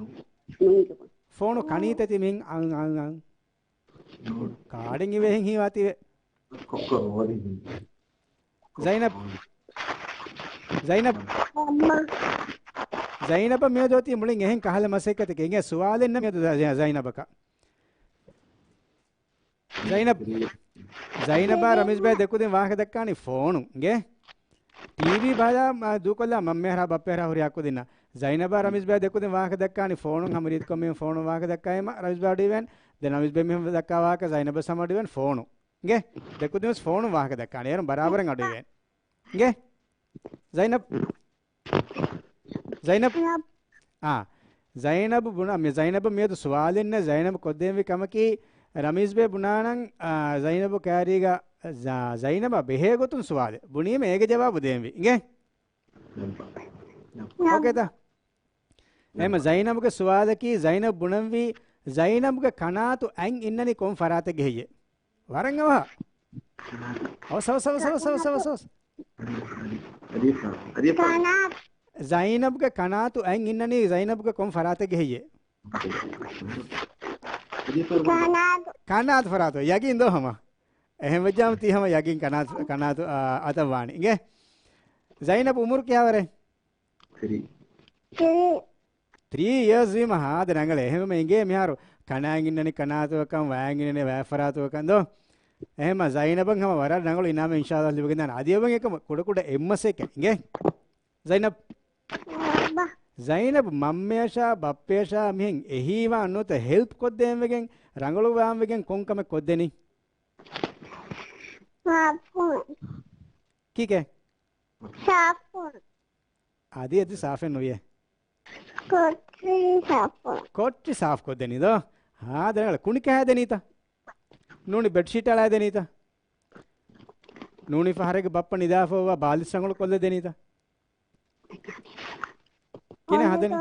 ފޯނު ކަނީތަތި މިން އަން އަން އަން. ކާޑެއް އިވޭހެން ހީވާތީވެ. ޒައިނަބް. ޒައިނަބް. ޒައިނަބަށް މިއަދު އޮތީ މުޅިން އެހެން ކަހަލަ މަސައްކަތެއް އިނގޭ ސުވާލެއް ނަމެ މިއަދު ޒަ-، ޒައިނަބަކަށް. ޒައިނަބް. ޒައިނަބާ ރަމީޒް ބޭ ދެކުދިން ވާހަކަ ދައްކާނީ ފޯނުން އިނގޭ. ޓީވީ ބަލާ، މާ، ދޫކޮށްލާ މަންމަޔަށާ ބައްޕަޔަށާ ހުރިހާ ކުދިންނަށް. ޒައިނަބާ ރަމީޒް ބޭ ދެކުދިން ވާހަކަ ދައްކާނީ ފޯނުން. ހަމަ ރީތިކޮށް މިހެން ފޯނުން ވާހަކަ ދައްކާއިމަ ރަމީޒް ބޭ އަޑުއިވޭން. ދެން ރަމީޒް ބޭ މިހެން ދައްކާ ވާހަކަ ޒައިނަބަށް ހަމަ އަޑުއިވޭން ފޯނުން. އިނގޭ؟ ދެކުދިން ވެސް ފޯނުން ވާހަކަ ދައްކާނީ. އޭރުން ބަރާބަރަށް އަޑުއިވޭން. އިނގޭ؟ ޒައިނަބް. ޒައިނަބް. އާ. ޒައިނަބު ބުނާ، މި ޒައިނަބަށް މިއަދު ސުވާލެއް ނެތް. ޒައިނަބު ކޮށްދޭންވީ ކަމަކީ، ރަމީޒް ބޭ ބުނާނަން، އާ، ޒައިނަބު ކާރީގަ ޒަ-، ޒައިނަބާ ބެހޭ ގޮތުން ސުވާލެއް ބުނީމަ އޭގެ ޖަވާބު ދޭންވީ. އިނގޭ؟ އޯކޭތަ؟ އެހެމަ ޒައިނަބުގެ ސުވާލަކީ، ޒައިނަބު ބުނަންވީ، ޒައިނަބުގެ ކަނާތު އަތް އިންނަނީ ކޮން ފަރާތެއްގެ ހެއްޔޭ؟ ވަރަށް އަވަހަށް. އަވަސް، އަވަސް، އަވަސް. ކަނާ-، ޒައިނަބުގެ ކަނާތު އަތް އިންނަނީ ޒައިނަބުގެ ކޮން ފަރާތެއްގެ ހެއްޔޭ؟ ކަނާތު. ކަނާތު ފަރާތު. ޔަގީން ދޯ ހަމަ؟ އެހެން ވެއްޖާމަ ތީ ހަމަ ޔަގީން ކަނާތު، ކަނާތު، އާ، އަތަށް ވާނީ. އިނގޭ؟ ޒައިނަބް އުމުރު ކިހާވަރެއް؟ ތިރީ. ތިރީ އިޔާސް ވީމަ ހާދަ ރަނގަޅޭ. އެހެންވީމަ އިނގޭ މިހާރު ކަނާ އިންނަނީ ކަނާތު އަކަން، ވާ އިންނަނީ ވާ ފަރާތު އަކަން ދޯ؟ އެހެންމަ ޒައިނަބަށް ހަމަ ވަރަށް ރަނގަޅު އިނާމެއް އިންޝާﷲ ލިބިގެންދާނެ. އަދި އޮބަން އެކަމަ ކުޑަކުޑަ އެއްމަސް އެކެއް އިނގޭ. ޒައިނަބް. ޒައިނަބް މަންމަޔަށާ ބައްޕަޔަށާ މިހެން އެހީވާން ނުވަތަ ހެލްޕް ކޮށްދޭންވެގެން ރަނގަޅުވާންވެގެން ކޮން ކަމެއް ކޮށްދެނީ؟ ސާފުން. ކީކޭ؟ ސާފުން. އަދި އަދި ސާފެއް ނުވިޔޭ. ކޮޓަރި ސާފު. ކޮޓަރި ސާފު ކޮށްދެނީ ދޯ؟ ހާދަ ރަނގަޅަށް ކުނި ކަހައިދެނީތަ؟ ނޫނީ ބެޑްޝީޓް އަޅައިދެނީތަ؟ ނޫނީ ފަހަރެއްގެ ބައްޕަ ނިދާފަ އޮވާ ބާލިސް ރަނގަޅު ކޮށްލަދެނީތަ؟ ކިހިނެއް ހަދަނީ؟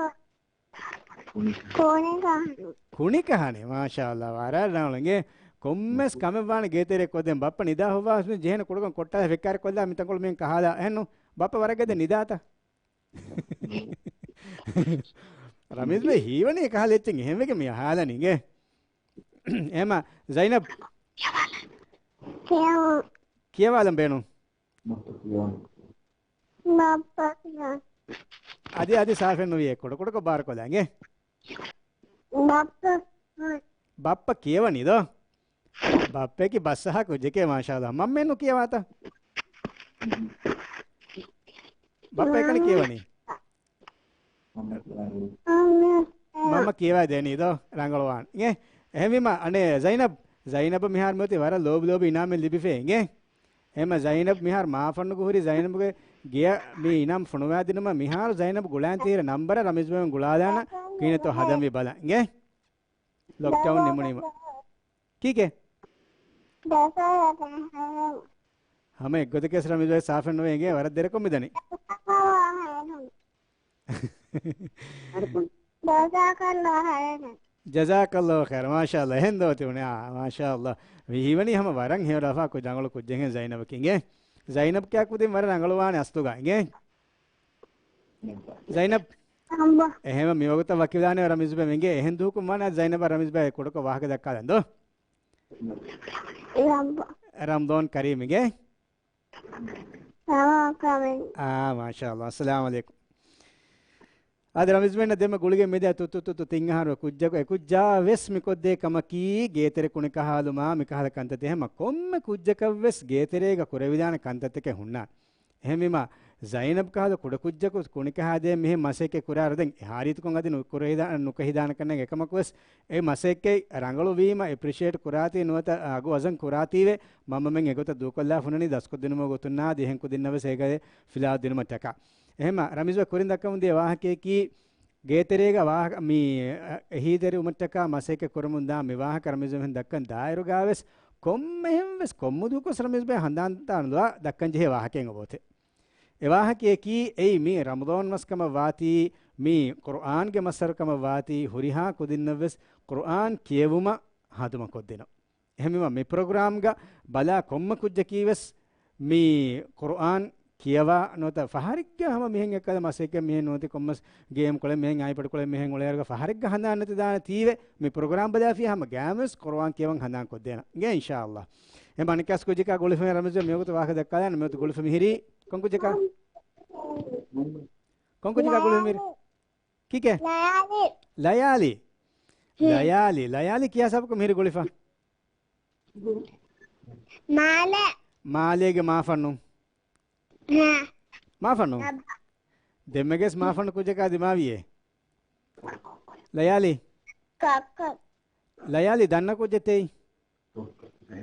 ކުނި ކަހަނި. ކުނި ކަހަނި. މާޝާﷲ. ވަރަށް ރަނގަޅު. އިނގޭ ކޮންމެސް ކަމެއް ވާނެ ގޭތެރޭ ކޮށްދޭން. ބައްޕަ ނިދާ ހޮވާ ޖެހޭނެ ކުޑަކޮށް ކޮށްޓާ ފެއްކާރި ކޮށްލާ މިތަންކޮޅު މިހެން ކަހާލާ. އެހެންނު؟ ބައްޕަ ވަރަށް ގަދަ ނިދާތަ؟ ރަމީޒް ބައި ހީވަނީ ކަހަލަ އެއްޗެއް އެހެންވެގެން މި އަހާލަނީ އިނގޭ. އެހެމަ ޒައިނަބް. ކިޔަވާ. ކިޔަވާލަން ބޭނުން. ބައްޕަ ކިޔަވާ. އަދި، އަދި ސާފެއް ނުވިޔޭ ކުޑަކުޑަކޮށް ބާރުކޮށްލާ އިނގޭ. ބައްޕަ. ބައްޕަ ކިޔަވަނީ ދޯ؟ ބައްޕައަކީ ބަސްއަހާ ކުއްޖެކޭ މާޝާﷲ. މަންމައެއް ނުކިޔަވާތަ؟ ބައްޕަ އެކަނި ކިޔަވަނީ؟ މަންމަ ކިޔަވައި ދޭނީ ދޯ؟ ރަނގަޅުވާން. އިނގޭ؟ އެހެންވީމަ، އަނެއް ޒައިނަބް، ޒައިނަބަށް މިހާރު މިއޮތީ ވަރަށް ލޯބި ލޯބި އިނާމެއް ލިބިފައި. އިނގޭ؟ އެހެންމަ ޒައިނަބް މިހާރު މާފަންނުގެ ހުރި ޒައިނަބުގެ ގެޔަށް މި އިނާމް ފޮނުވާދިނުމަށް މިހާރު ޒައިނަބް ގުޅާން ތިހިރަ ނަންބަރަށް ރަމީޒް ބައިމެން ގުޅާލާނަން. ކިހިނެއްތޯ ހަދަންވީ ބަލަން. އިނގޭ؟ ލޮކްޑައުން ނިމުނީމަ. ކީކޭ؟ ހަމަ އެއްގޮތަކަށް ވެސް ރަމީޒް ބައި ސާފެއް ނުވޭ އިނގޭ، ވަރަށް ދެރަކޮށް މިދަނީ. ޖަޒާކައްލާހު ޚައިރަން. މާޝާﷲ. އެހެން ދޯ ތިބުނީ. އާ، މާޝާﷲ. ހީވަނީ ހަމަ ވަރަށް ހެޔޮ ރަފާ ކު-، ރަނގަޅު ކުއްޖެއްހެން ޒައިނަބަކީ އިނގޭ. ޒައިނަބް ކިޔާ ކުދިން ވަރަށް ރަނގަޅުވާނެ އަސްލުގަ އިނގޭ. ޒައިނަބް. އެހެން މިވަގުތަށް ވަކިވެލާނެ ރަމީޒް ބައި އިނގޭ. އެހެން ދުވަހަކު މާނަ ޒައިނަބަށް ރަމީޒް ބައި ކުޑަކޮށް ވާހަކަ ދައްކާލަން ދޯ. ރަމްޟާން ކަރީމް އިނގޭ. އާ، މާޝާﷲ. އައްސަލާމު ޢަލައިކުމް. އާދެ، ރަމީޒް ބައިންނަށް ދެންމެ ގުޅިގެން މިދިޔަ ތު، ތު، ތު، ތު، ތިން އަހަރު ކުއްޖަކު، އެ ކުއްޖާ ވެސް މިކޮށްދޭ ކަމަކީ، ގޭތެރެ ކުނިކަހާލުމާ މިކަހަލަ ކަންތައްތައް. ހަމަ ކޮންމެ ކުއްޖަކަށް ވެސް ގޭތެރޭގަ ކުރެވިދާނެ ކަންތައްތަކެއް ހުންނާނެ. އެހެންވީމަ، ޒައިނަބް ކަހަލަ ކުޑަކުއްޖަކު ކުނިކަހާދޭން މިހެން މަސައްކަތް ކުރާއިރު، ދެން އެހާ ރީތިކޮށް އަދި ނުކުރެހިދާ-، ނުކެހިދާނެ ކަންނޭނގެ އެކަމަކު ވެސް އެ މަސައްކަތް ރަނގަޅުވީމަ، އެޕްރިޝިއޭޓް ކުރާތީ ނުވަތަ އަގު ވަޒަން ކުރާތީވެ، މަންމަމެން އެގޮތަށް ދޫކޮށްލާ ފުނަނީ ދަސްކޮށްދިނުމުގެ ގޮތުންނާ އަދި އެހެން ކުދިންނަށް ވެސް އޭގަ ފިލާވައިދިނުމަށްޓަކާ. އެހެންމަ ރަމީޒް ބައި ކުރިން ދައްކަމުން ދިޔަ ވާހަކަޔަކީ، ގޭތެރޭގަ ވާހަކަ މި އެހީތެރިވުމަށްޓަކާ މަސައްކަތް ކުރަމުންދާ މި ވާހަކަ ރަމީޒް ބައި ދައްކަން ދާއިރުގަ ވެސް ކޮންމެހެން ވެސް ކޮންމެ ދުވަހަކު ވެސް ރަމީޒް ބައި ހަނދާން ދާން ދުވާ ދައްކަން ޖެހޭ ވާހަކައެއް އޮބޯތެ. އެ ވާހަކަޔަކީ އެއީ މި ރަމަޟާން މަސް ކަމަށް ވާތީ، މި ޤުރުއާންގެ މައްސަރު ކަމަށް ވާތީ، ހުރިހާ ކުދިންނަށް ވެސް ޤުރުއާން ކިޔެވުމަށް ހަނދުމަކޮށްދިނުން. އެހެންވީމަ މި ޕްރޮގްރާމްގަ ބަލާ ކޮންމެ ކުއްޖަކީ ވެސް މި ޤުރުއާން ކިޔަވާ ނުވަތަ ފަހަރެއްގަ ހަމަ މިހެން އެއްކަލަ މަސައްކަތް މިހެން ނުވަތަ ކޮންމެސް ގޭމް ކޮޅެއް މިހެން އައިޕެޑް ކޮޅެއް މިހެން އުޅޭއިރުގަ ފަހަރެއްގަ ހަނދާން ނެތިދާނެ ތީވެ މި ޕްރޮގްރާމް ބަލާފިޔާ ހަމަ ގައިމުވެސް ޤުރުއާން ކިޔަވަން ހަނދާން ކޮށްދޭނަން އިނގޭ އިންޝާﷲ. އެ މަނިކަސް ކުއްޖަކާ ގުޅިފަ މި ރަމީޒް ބައި މިވަގުތު ވާހަކަ ދައްކާލާނެ މިވަގުތު ގުޅިފަ މިހިރީ ކޮން ކުއްޖަކާ؟ ކޮން ކުއްޖަކާ ގުޅިފަ މިހިރީ؟ ކީކޭ؟ ލަޔާލީ. ލަޔާލީ. ހުން. ލަޔާލީ. ލަޔާލީ ކިޔާ ސަބަބަކު މިހިރީ ގުޅިފަ؟ މާލޭ. މާލޭގެ މާފަންނު. ހާ. މާފަންނު؟ ލައްބަ. ދެންމެގެސް މާފަންނު ކުއްޖަކާ ދިމާވިއޭ. ލަޔާލީ. ކޮއްކޮ. ލަޔާލީ ދަންނަ ކުއްޖެއްތޭ؟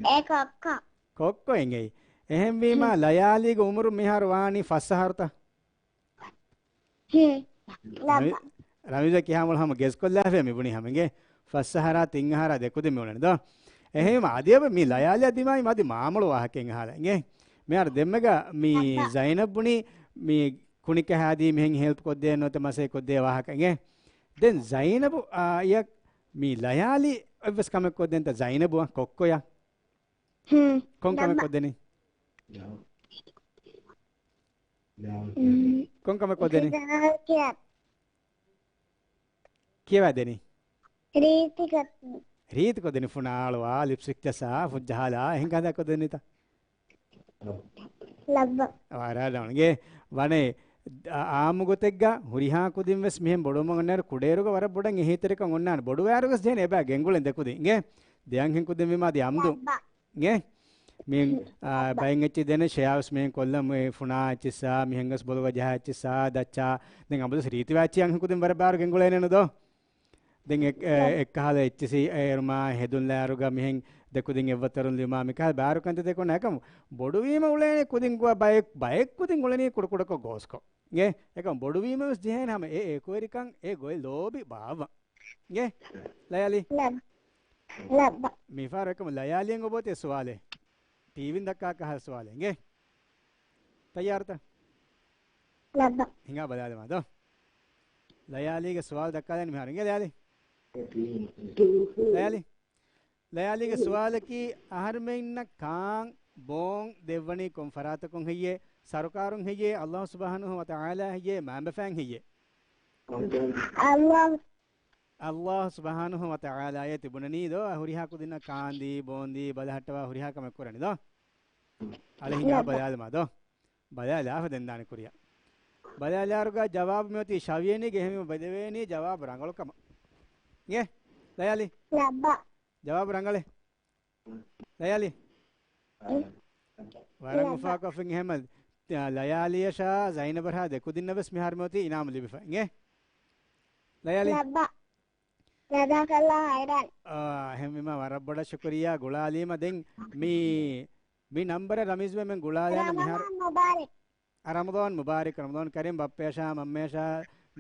އެ ކޮއްކޮ. ކޮއްކޮ އިނގޭ. އެހެންވީމާ ހުން. ލަޔާލީގެ އުމުރު މިހާރު ވާނީ ފަސް އަހަރުތަ؟ ހުން. ރަމި-، ލައްބަ. ރަމީޒަށް ކިހާމުޅު ހަމަ ގެސްކޮށްލާފަ މި ބުނީ ހަމަ އިނގޭ. ފަސް އަހަރާ ތިން އަހަރާ ދެ ކުދިން މި އުޅެނީ ދޯ. އެހެންވީމަ އަދި އަބަ މި ލަޔާލީއަށް ދިމާވީމަ އަދި މާމޮޅު ވާހަކައެއް އަހާލަ އިނގޭ. މިހާރު ދެންމެގަ މި ލައްބަ. ޒައިނަބް ބުނީ މި ކުނިކަހާދީ މިހެން ހެލްޕް ކޮށްދޭ ނުވަތަ މަސައްކަތް ކޮށްދޭ ވާހަކަ އިނގޭ. ދެން ޒައިނަބު، އާ، އަޔަށް މި ލަޔާލީ އެއްވެސް ކަމެއް ކޮށްދޭންތަ ޒައިނަބުއަށް ކޮއްކޮޔަށް؟ ހުން. ކޮން ކަމެއް ލައްބަ. ކޮށްދެނީ؟ ހުން. ކޮން ކަމެއް ކޮށްދެނީ؟ ކިޔާ. ކިޔަވާ ދެނީ؟ ރީތި ކޮށްދެނީ. ރީތި ކޮށްދެނީ ފުނާ އަޅުވާ، ލިޕްސްޓިކް ޖައްސާ، ފުއްޖަހާލާ، އެހެން ކަންތައް ކޮށްދެނީތަ؟ ލައްބަ. ވަރަށް ރަނގަޅު. އިނގޭ، ވަނެ، އާ، އާއްމު ގޮތެއްގަ ހުރިހާ ކުދިން ވެސް މިހެން ބޮޑުވަމުން އޮންނާއިރު ކުޑައިރުގަ ވަރަށް ބޮޑަށް އެހީތެރިކަން އޮންނާނެ. ބޮޑުވާއިރު ވެސް ޖެހޭނެ އެބަ ގެންގުޅެން ދެ ކުދިން. އިނގޭ، ދެ އަންހެން ކުދިން ވީމާ އަދި އަމްދު. ލައްބަ. އިނގޭ، މި، އާ، ލައްބަ. ބައެއް އެއްޗި ދެނެ ޝެއާވެސް މިހެން ކޮށްލަން މި ފުނާ އެއްޗިއްސާ، މިހެންގަސް ބޮލުގަ ޖަހާ އެއްޗިއްސާ ދައްޗާ. ދެން އަބަދުސް ރީތިވާ އެއްޗި އަންހެން ކުދިން ވަރަށް ބާރު ގެންގުޅޭނެ ނުދޯ؟ ދެން އެ-، އެ-، އެއްކަހަލަ އެއްޗިސީ އެރުމާ ހެދުން ލާއިރުގަ މިހެން ދެ ކުދިން އެއްވައްތަރުން ލިޔުމާ މިކަހަލަ ބާރު ކަންތައް ދެކޮށް ނައިކަމު ބޮޑުވީމަ އުޅޭނެ ކުދިން ގޮ-، ބައެއް، ބައެއް ކުދިން އުޅެނީ ކުޑަކުޑަކޮށް ގޯސްކޮށް. އިނގޭ؟ އެކަމު ބޮޑުވީމަ ވެސް ޖެހޭނެ ހަމަ އެ އެކުވެރިކަން އެ ގޮތް ލޯބި ބާއްވަން. އިނގޭ؟ ލަޔާލީ؟ ލައް-، ލައްބަ. މިފަހަރު އެކަމު ލަޔާލީއަށް އޮބޯތި ސުވާލެއް. ޓީވީން ދައްކާ ކަހަލަ ސުވާލެއް. އިނގޭ؟ ތައްޔާރުތަ؟ ލައްބަ. ހިނގާ ބަލާލަމާ ދޯ. ލަޔާލީގެ ސުވާލު ދައްކާލަން މިހާރު. އިނގޭ ލަޔާލީ؟ ލަޔާލީ؟ ލަޔާލީގެ ސުވާލަކީ، އަހަރުމެންނަށް ކާން ބޯން ދެއްވަނީ ކޮން ފަރާތަކުން ހެއްޔޭ؟ ސަރުކާރުން ހެއްޔޭ؟ އައްލާހު ސުބްޙާނަހު ވަތަޢާލާ ހެއްޔޭ؟ މައިންބަފައިން ހެއްޔޭ؟ އައްލާހު. އައްލާހު ސުބްޙާނަހު ވަތަޢާލާއޭ ތިބުނަނީ ދޯ، ހުރިހާ ކުދިންނަށް ކާންދީ، ބޯންދީ، ބަލަހައްޓަވާ ހުރިހާ ކަމެއް ކުރަނީ ދޯ. އަޅެ ހިނގާ ބަލާލަމާ ދޯ. ބަލާލާފަ ދެން ދާނެ ކުރިއަށް. ބަލާލާއިރުގަ ޖަވާބު މިއޮތީ ޝަވިޔަނީގެ، އެހެންވީމަ ބެލެވޭނީ ޖަވާބު ރަނގަޅު ކަމަށް. އިނގޭ؟ ލަޔާލީ؟ ލައްބަ. ޖަވާބު ރަނގަޅޭ. ލަޔާލީ؟ ވަރަށް އުފާކޮށްފިން އެހެންމަ. ލަޔާލިއަށާ ޒައިނަބަށާ ދެކުދިންނަށް ވެސް މިހާރު މިއޮތީ އިނާމު ލިބިފަ. އިނގޭ؟ ލަޔާލި. ލައްބަ. ޖަޒާކަﷲ ޚައިރަން. އާ، އެހެންވީމަ ވަރަށް ބޮޑަށް ޝުކުރިއްޔާ ގުޅާލީމަ. ދެން މި، މި ނަންބަރަށް ރަމީޒްބެ މެން ގުޅާލާނެ މިހާރު. ރަމަޟާން މުބާރެކް. އަ، ރަމަޟާން މުބާރެކް، ރަމަޟާން ކަރީމް. ބައްޕަޔަށާ، މަންމަޔަށާ،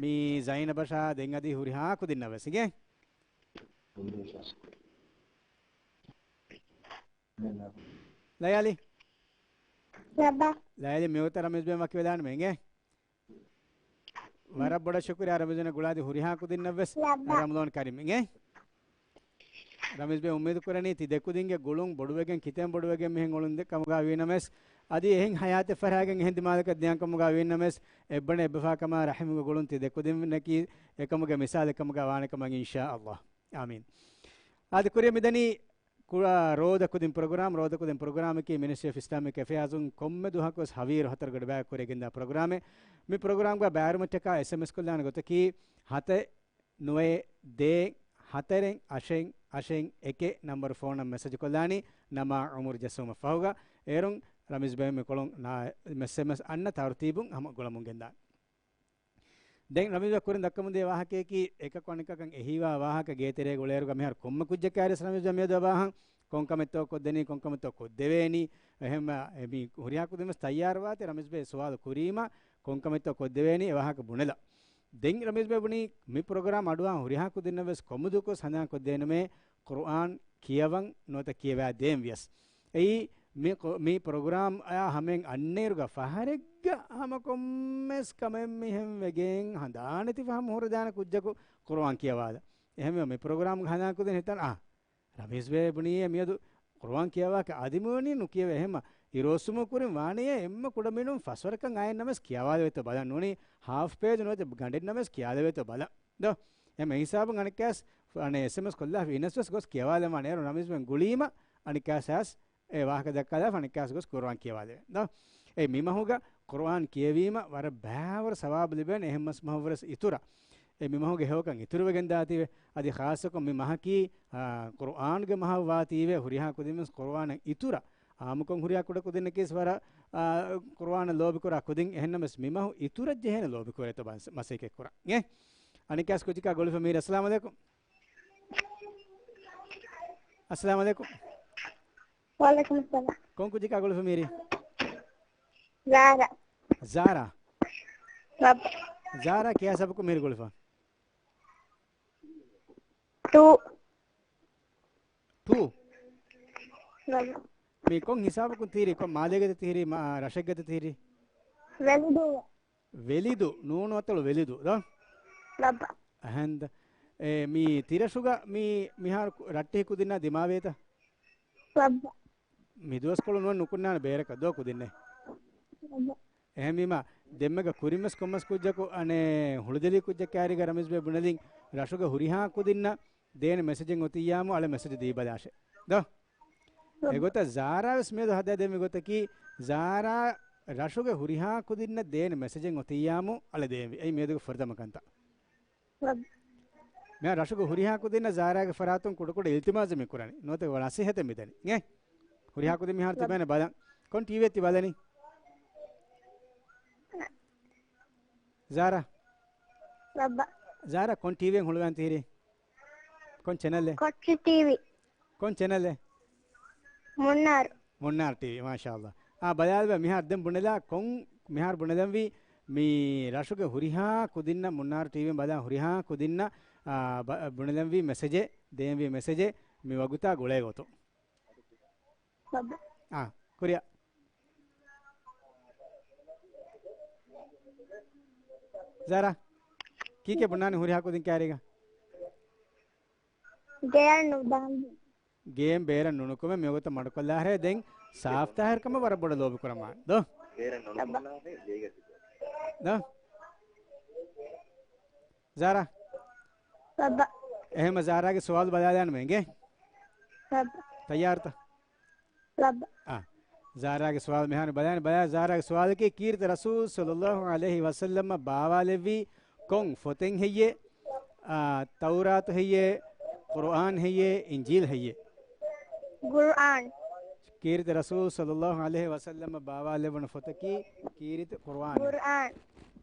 މި ޒައިނަބަށާ، ދެން އަދި ހުރިހާ ކުދިންނަށް ވެސް. އިނގޭ؟ ލަޔާލި. ލައްބަ. ލަޔާލި މިވަގުތަށް ރަމީޒްބެ ވަކިވެލާނަމޭ. އިނގޭ؟ ވަރަށް ބޮޑަށް ޝުކުރިއްޔާ ރަމީޒް ގުޅާދި ހުރިހާ ކުދިންނަށް ވެސް. ލައްބަ. ރަމަޟާން ކަރީމް. އިނގޭ؟ ރަމީޒްބެ އުއްމީދު ކުރަނީ ތި ދެކުދިންގެ ގުޅުން ބޮޑުވެގެން ކިތަން ބޮޑުވެގެން މިހެން އުޅުން ދެ ކަމުގަ ވީނަމަވެސް، އަދި އެހެން ހަޔާތެއް ފަށާގެން އެހެން ދިމާލަކަށް ދިޔަން ކަމުގަ ވީނަމަވެސް، އެއްބަނޑެއް އެއްބަފާ ކަމާ ރަހިމުގެ ގުޅުން ތި ދެކުދިންނަކީ އެކަމުގެ މިސާލެއް ކަމުގަ ވާނެ ކަމަށް އިންޝާ ﷲ. އާމީން. އާދެ ކުރިއަށް މިދަނީ ކުރާ ރޯދަ ކުދިން ޕްރޮގްރާމް، ރޯދަ ކުދިން ޕްރޮގްރާމަކީ މިނިސްޓްރީ އޮފް އިސްލާމިކް އެފެއާޒުން ކޮންމެ ދުވަހަކުވެސް ހަވީރު ހަތަރު ގަޑިބައި ކުރެގެންދާ ޕްރޮގްރާމެއް. މި ޕްރޮގްރާމްގަ ބައިވެރިވުމަށްޓަކާ އެސްއެމްއެސް ކޮށްލާނެ ގޮތަކީ ހަތެއް ނުވައެއް ދޭއް ހަތަރެއް އަށެއް އަށެއް އެކެއް ނަންބަރު ފޯނަށް މެސެޖް ކޮށްލާނީ ނަމާ އުމުރު ޖެއްސުމަށް ފަހުގަ. އޭރުން ރަމީޒް ބެ މިކޮޅުން ނާ އެސްއެމްއެސް އަންނަ ތަރުތީބުން ހަމަ ގުޅަމުން ގެންދާނެ. ދެން ރަމީޒް ކުރިން ދައްކަމުންދިޔަ ވާހަކަޔަކީ، އެކަކު އަނެކަކަށް އެހީވާ ވާހަކަ ގޭތެރޭގަ އުޅޭއިރުގަ މިހާރު ކޮންމެ ކުއްޖަކާ ރަމީޒް މިއަދު އަބާހަން ކޮންކަމެއްތޯ ކޮށްދެނީ، ކޮންކަމެއްތޯ ކޮށްދެވޭނީ. އެހެން މި ހުރިހާ ކުދިން ވެސް ތައްޔާރުވާތީ ރަމީޒް ބެ ސުވާލު ކުރީމަ ކޮންކަމެއްތޯ ކޮށްދެވޭނީ އެ ވާހަކަ ބުނެލަ. ދެން ރަމީޒް ބެ ބުނީ މި ޕްރޮގްރާމް އަޑުއަހާ ހުރިހާ ކުދިންނަށް ވެސް ކޮމުދުކޮށް ހަނދާން ކޮށްދޭނަމޭ ޤުރުއާން ކިޔަވަން ނުވަތަ ކިޔަވާ ދޭން ވިޔަސް. އެއީ މި ޤު-، މި ޕްރޮގްރާމް އަޔާ ހަމައިން އަންނައިރުގަ ފަހަރެއްގަ ހަމަ ކޮންމެސް ކަމެއް މިހެން ވެގެން ހަނދާނެތި ފަހަމު ހުރެދާނެ ކުއްޖަކު ޤުރުއާން ކިޔަވާލަ. އެހެންވެ މި ޕްރޮގްރާމްގެ ހަނދާން ކުދިން ހިތަން އާ، ރަމީޒް ބޭ ބުނީ މިއަދު ޤުރުއާން ކިޔަވާކަށް އަދި މިވަނީ ނުކިޔަވޭ. އެހެންމަ އިރުއޮއްސުމުގެ ކުރިން ވާނީއޭ އެންމެ ކުޑަމިނުން ފަސްވަރަކަށް އައިންނަމަވެސް ކިޔަވާލެވޭތޯ ބަލަން ނޫނީ ހާފް ޕޭޖް ނުވަތަ ގަނޑެއްނަމަވެސް ކިޔާލެވޭތޯ ބަލަން. ދޯ؟ އެ މި ހިސާބުން އަނެއްކާސް އަނެއް އެސްއެމްއެސް ކޮށްލާފަ އިނަސްވެސް ގޮސް ކިޔަވާލަމާނެ. އޭރު ރަމީޒް ބެން ގުޅީމަ އަނެއްކާސް އައިސް އެ ވާހަކަ ދައްކާލާފަ އަނެއްކާސް ގޮސް ޤުރުއާން ކިޔަވާލެވޭ. ދޯ؟ އެ މި މަހުގަ ޤުރުއާން ކިޔެވީމަ ވަރަށް ބާވަރު ސަވާބު ލިބޭނެ. އެހެންމަސް މަހު ވަރަސް އިތުރަށް. އެ މި މަހުގެ ހެޔޮކަން އިތުރުވެގެން ދާތީވެ. އަދި ޚާއްޞަކޮށް މި މަހަކީ، އާ، ޤުރުއާންގެ މަހަށް ވާތީވެ. ހުރިހާ ކުދިންވެސް ޤުރުއާނަށް އިތުރަށް އާއްމުކޮށް ހުރިހާ ކުޑަކުދިންނަކީސް ވަރަށް، އާ، ޤުރުއާނަށް ލޯބިކުރާ ކުދިން. އެހެންނަމަވެސް މި މަހު އިތުރަށް ޖެހޭނެ ލޯބިކުރޭތޯ ބަ-، މަސައްކަތް ކުރަން. އެ؟ އަނެއްކާސް ކުއްޖަކާ ގުޅިފަ މީރި. އައްސަލާމު ޢަލައިކުމް. އައްސަލާމު ޢަލައިކުމް. ވަޢަލައިކުމުއްސަލާމް. ކޮން ކުއްޖަކާ ގުޅިފަ މީރި؟ ޒާރާ. ޒާރާ؟ ރަބް. ޒާރާ ކިޔާ ސަބަކު މީރި ގުޅިފަ؟ ޓޫ. ޓޫ؟ ރަބް. މީ ކޮން ހިސާބަކުން ތިހިރީ؟ ކޮން މާލޭގަތަ ތިހިރީ؟ މާ-، ރަށެއްގަތަ ތިހިރީ؟ ވެލިދޫ. ވެލިދު، ނޫނު އަތޮޅު ވެލިދު، ދޯ؟ ލައްބަ. އަހަންދަ. އެ، މީ ތިރަށުގަ މީ މިހާރު ކު-، ރައްޓެހި ކުދިންނާ ދިމާވޭތަ؟ ލައްބަ. މި ދުވަސްކޮޅު ނުވަތަ ނުކުންނާނެ ބޭރަކަށް ދޯ ކުދިންނޭ؟ ލައްބަ. އެހެންވީމަ، ދެންމެގަ ކުރިންވެސް ކޮންމެސް ކުއްޖަކު އަނެއް ހުޅުދެލި ކުއްޖެއް ކާރިގަ ރަމީޒް ބޭ ބުނެލިން ރަށުގެ ހުރިހާ ކުދިންނަށް ދޭނެ މެސެޖެއް އޮތިއްޔާމު އަޅެ މެސެޖް ދީބަލާށޭ. ދޯ؟ އެގޮތަށް ޒާރާ ވެސް މިއަދު ހަދާ ދެން މި ގޮތަކީ، ޒާރާ ރަށުގެ ހުރިހާ ކުދިންނަށް ދޭނެ މެސެޖެއް އޮތިއްޔާމު އަޅެ ދޭންވީ. އެއީ މިއަދުގެ ފުރަތަމަ ކަންތައް. މިހާ ރަށުގެ ހުރިހާ ކުދިންނަށް ޒާރާގެ ފަރާތުން ކުޑަކުޑަ އިލްތިމާސް މި ކުރަނީ. ނުވަތަ ނަސޭހަތެއް މިދަނީ. އެ؟ ހުރިހާ ކުދިން މިހާރު ތިބޭނެ ބަލަން. ކޮން ޓީވީއެއް ތި ބަލަނީ؟ ޒާރާ. ލައްބަ. ޒާރާ ކޮން ޓީވީއެއް ހުޅުވާން ތިހިރީ؟ ކޮން ޗެނަލެއް؟ ކޮއްޗި ޓީވީ. ކޮން ޗެނަލެއް؟ މުންނާރު. މުންނާރު ޓީވީ، މާޝާﷲ. އާ، ބަލާލަބަ މިހާރު ދެން ބުނެލާ ކޮން، މިހާރު ބުނެލަންވީ މި ރަށުގެ ހުރިހާ ކުދިންނަށް، މުންނާރު ޓީވީން ބަލާ ހުރިހާ ކުދިންނަށް، އާ، ބަ-، ބުނެލަންވީ މެސެޖެއް، ދޭންވީ މެސެޖެއް މި ވަގުތާ ގުޅޭ ގޮތުން. އާ، ކުރިއަށް. ޒާރާ، ކީކޭ ބުނާނީ ހުރިހާ ކުދިން ކާރީގަ؟ ގެޔަށް ނުދާން. ގޭން ބޭރަށް ނުނުކުމެ މިވަގުތަށް މަޑުކޮށްލާހަރޭ ދެން ސާފްތާހިރުކަމަށް ވަރަށް ބޮޑަށް ލޯބިކުރަމާ. ދޯ؟ ދޯ؟ ޒާރާ. ލައްބަ. އެހެންމަ ޒާރާގެ ސުވާލު ބަލާލާނަމޭ އިނގޭ. ލައްބަ. ތައްޔާރުތަ؟ ލައްބަ. އާ. ޒާރާގެ ސުވާލު މިހާރު ބަލާނަ، ބަލާ، ޒާރާގެ ސުވާލަކީ ކީރިތި ރަސޫލު ޞައްލައްލާހު ޢަލައިހި ވަސައްލަމަ ބާވާލެއްވީ ކޮން ފޮތެއް ހެއްޔޭ؟ އާ، ތައުރާތު ހެއްޔޭ؟ ޤުރުއާން ހެއްޔޭ؟ އިންޖީލް ހެއްޔޭ؟ ޤުރުއާން. ކީރިތި ރަސޫލު ޞައްލައްލާހު ޢަލައިހި ވަސައްލަމަށް ބާވާލެވުނު ފޮތަކީ ކީރިތި ޤުރުއާން. ޤުރުއާން.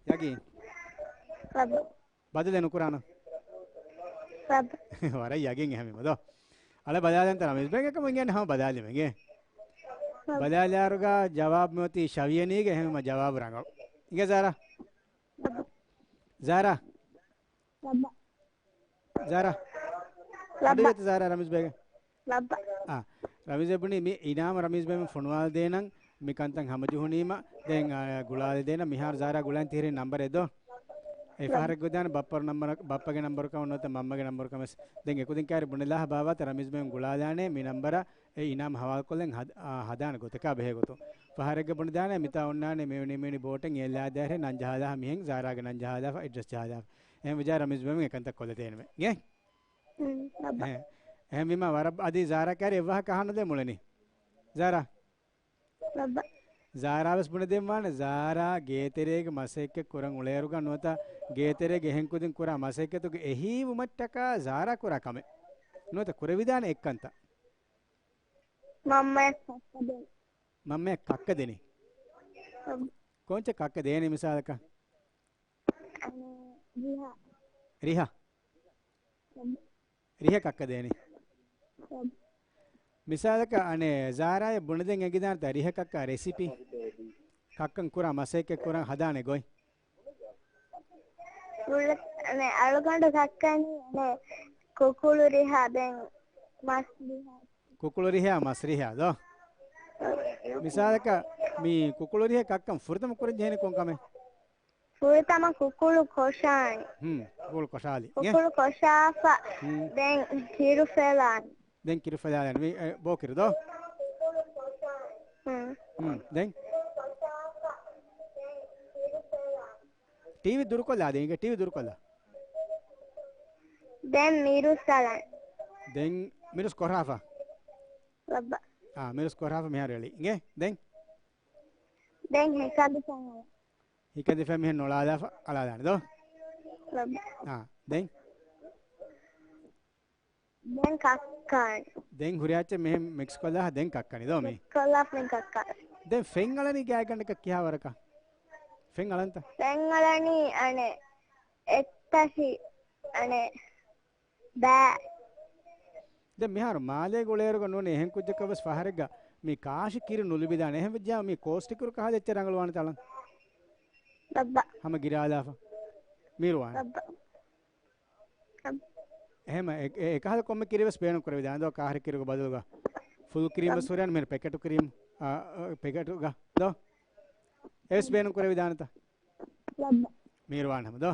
ޔަގީން. ރައްބަ. ބަދަލެއް ނުކުރާނަ. ރައްބަ. ވަރަށް ޔަގީން އެހެންވީމަ ދޯ. އަޅެ ބަލާލަންތަ ރަމީޒް ބެގެ ކަމުން އިނގޭނެ ހަމަ ބަލާލީމަ އިނގޭ. ރައްބަ. ބަލާލާއިރުގަ ޖަވާބު މިއޮތީ ޝަވިޔަނީގެ އެހެންވީމަ ޖަވާބު ރަނގަޅު. އިނގޭ ޒާރާ. ރައްބަ. ޒާރާ. ރައްބަ. އަޑު އިޔަތަ ޒާރާ ރަމީޒް ބެގެ. ރައްބަ. އާ، ރަމީޒް ބުނި މި އިނާމު ރަމީޒް ބެގެ ފޮނުވާލަދޭނަން މި ކަންތައް ހަމަޖެހުނީމަ ދެން، އާ، ގުޅާލަދޭނަން މިހާރު ޒާރާ ގުޅަން ތިހިރީ ނަންބަރެއް ދޯ. އެ ފަހަރެއް ގޮތްދާނެ ބައްޕަ ނަންބަރ، ބައްޕަގެ ނަންބަރު ކަމަށް ނުވަތަ މަންމަގެ ނަންބަރު ކަމެސް. ދެން އެކުދިން ކާރި ބުނެލާ ބާވާތަ ރަމީޒް ބެގެ ގުޅާލާނެ މި ނަންބަރަށް އެ އިނާމު ހަވާލުކޮށްލަން ހަދ-، އާ، ހަދާނެ ގޮތަކާ ބެހޭ ގޮތުން. ފަހަރެއްގަ ބުނެދާނެ މިތާ އޮންނާނެ މިވެނި މިވެނި ބޯޓެއް އެއްލާދާހެ ނަން ޖަހާލާފަ މިހެން ޒާރާގެ ނަން ޖަހާލާފަ އެޑްރެސް ޖަހާލާފަ. އެހެން ވިޖާ ރަމީޒް ބެގެ އެކަންތައް ކޮށްލަދޭނެމެ. އިނގޭ؟ ހުން، ރައްބަ. އެ، އެހެންވީމަ ވަރަށް އަދި ޒާރާ ކާރި އެއްވާހަކަ އަހާނަދޭ މުޅެނީ. ޒާރާ. ރައްބަ. ޒާރާ ވެސް ބުނެދޭންވާނެ ޒާރާ ގޭތެރޭގެ މަސައްކަތް ކުރަން އުޅޭއިރުގަ ނުވަތަ ގޭތެރޭގެ އެހެން ކުދިން ކުރާ މަސައްކަތުގެ އެހީވުމަށްޓަކާ ޒާރާ ކުރާ ކަމެއް. ނުވަތަ ކުރެވިދާނެ އެއްކަންތައް. މަންމަޔަށް ކައްކަ ދޭން. މަންމަޔަށް ކައްކަ ދެނީ. ރައްބަ. ކޮންޗެއް ކައްކަ ދޭނީ މިސާލަކަށް؟ ރިހަ. ރިހަ؟ ރިހަ ކައްކަ ދޭނީ. މިސާލަކަށް އަނެއް ޒާރާއަށް ބުނެދޭން އެނގިދާނެތަ ރިހަ ކައްކާ ރެސިޕީ؟ ކައްކަން ކުރާ މަސައްކަތް ކުރަން ހަދާނެ ގޮތް. އަނެއް އަޅުގަނޑު ކައްކަނީ އަނެއް ކުކުޅު ރިހާ ދެން މަސް ރިހާ. ކުކުޅު ރިހާ މަސް ރިހާ ދޯ؟ މިސާލަކަށް މި ކުކުޅު ރިހަ ކައްކަން ފުރަތަމަ ކުރަން ޖެހޭނީ ކޮން ކަމެއް؟ ފުރަތަމަ ކުކުޅު ކޮށާން. ހުން، ކުކުޅު ކޮށާލި. އެ؟ ކުކުޅު ކޮށާފަ، ހުން. ދެން ކިރު ފެލާން. ދެން ކިރު ފެލާލަން. މި، އެ، ބޯ ކިރު ދޯ؟ ހުން. ހުން، ދެން؟ ޓީވީ ދުރުކޮށްލާ، ދެން އިނގޭ ޓީވީ ދުރުކޮށްލާ. ދެން މިރުސް އަޅަން. ދެން މިރުސް ކޮށާފަ. ރައްބަ. އާ، މިރުސް ކޮށާފަ މިހާރު އެޅި. އިނގޭ؟ ދެން؟ ދެން ހިކަނދިފަ. ހިކަނދިފަ މިހެން ނޮޅާލާފަ އަޅާލާނެ ދޯ؟ ރައްބަ. އާ، ދެން؟ ދެން ކައްކަން. ދެން ހުރިހާ އެއްޗެއް މިހެން މިކްސް ކޮށްލާ ދެން ކައްކަނީ ދޯ މީ؟ މިކްސް ކޮށްލާ ދެން ކައްކަން. ދެން ފެން އަޅަނީ ގާތްގަނޑަކަށް ކިހާ ވަރަކަށް؟ ފެން އަޅަންތަ؟ ފެން އަޅަނީ އަނެއް އެއްތަށި އަނެއް ބައި. ދެން މިހާރު މާލޭގަ އުޅޭއިރުގަ ނޫނީ އެހެން ކުއްޖަކަށް ވެސް ފަހަރެއްގަ މި ކާށި ކިރި ނުލިބިދާނެ. އެހެން ވެއްޖާ މި ކޯސްޓި ކިރު ކަހަލަ އެއްޗެއް ރަނގަޅުވާނެތަ އަޅަން؟ ރައްބަ. ހަމަ ގިރާލާފަ. މީރުވާނެ. ރައްބަ. އެހެމަ އެ-، އެ-، އެކަހަލަ ކޮންމެ ކިރިވެސް ބޭނުން ކުރެވިދާނެ ދޯ، ކާހިރި ކިރިގެ ބަދަލުގަ ފުލް ކްރީމް ވެސް ހުރޭނެ މިހެން ޕެކެޓު ކްރީމް، އާ، އާ، ޕެކެޓުގަ ދޯ؟ އެވެސް ބޭނުން ކުރެވިދާނެތަ؟ މީރުވާން ހަމަ ދޯ؟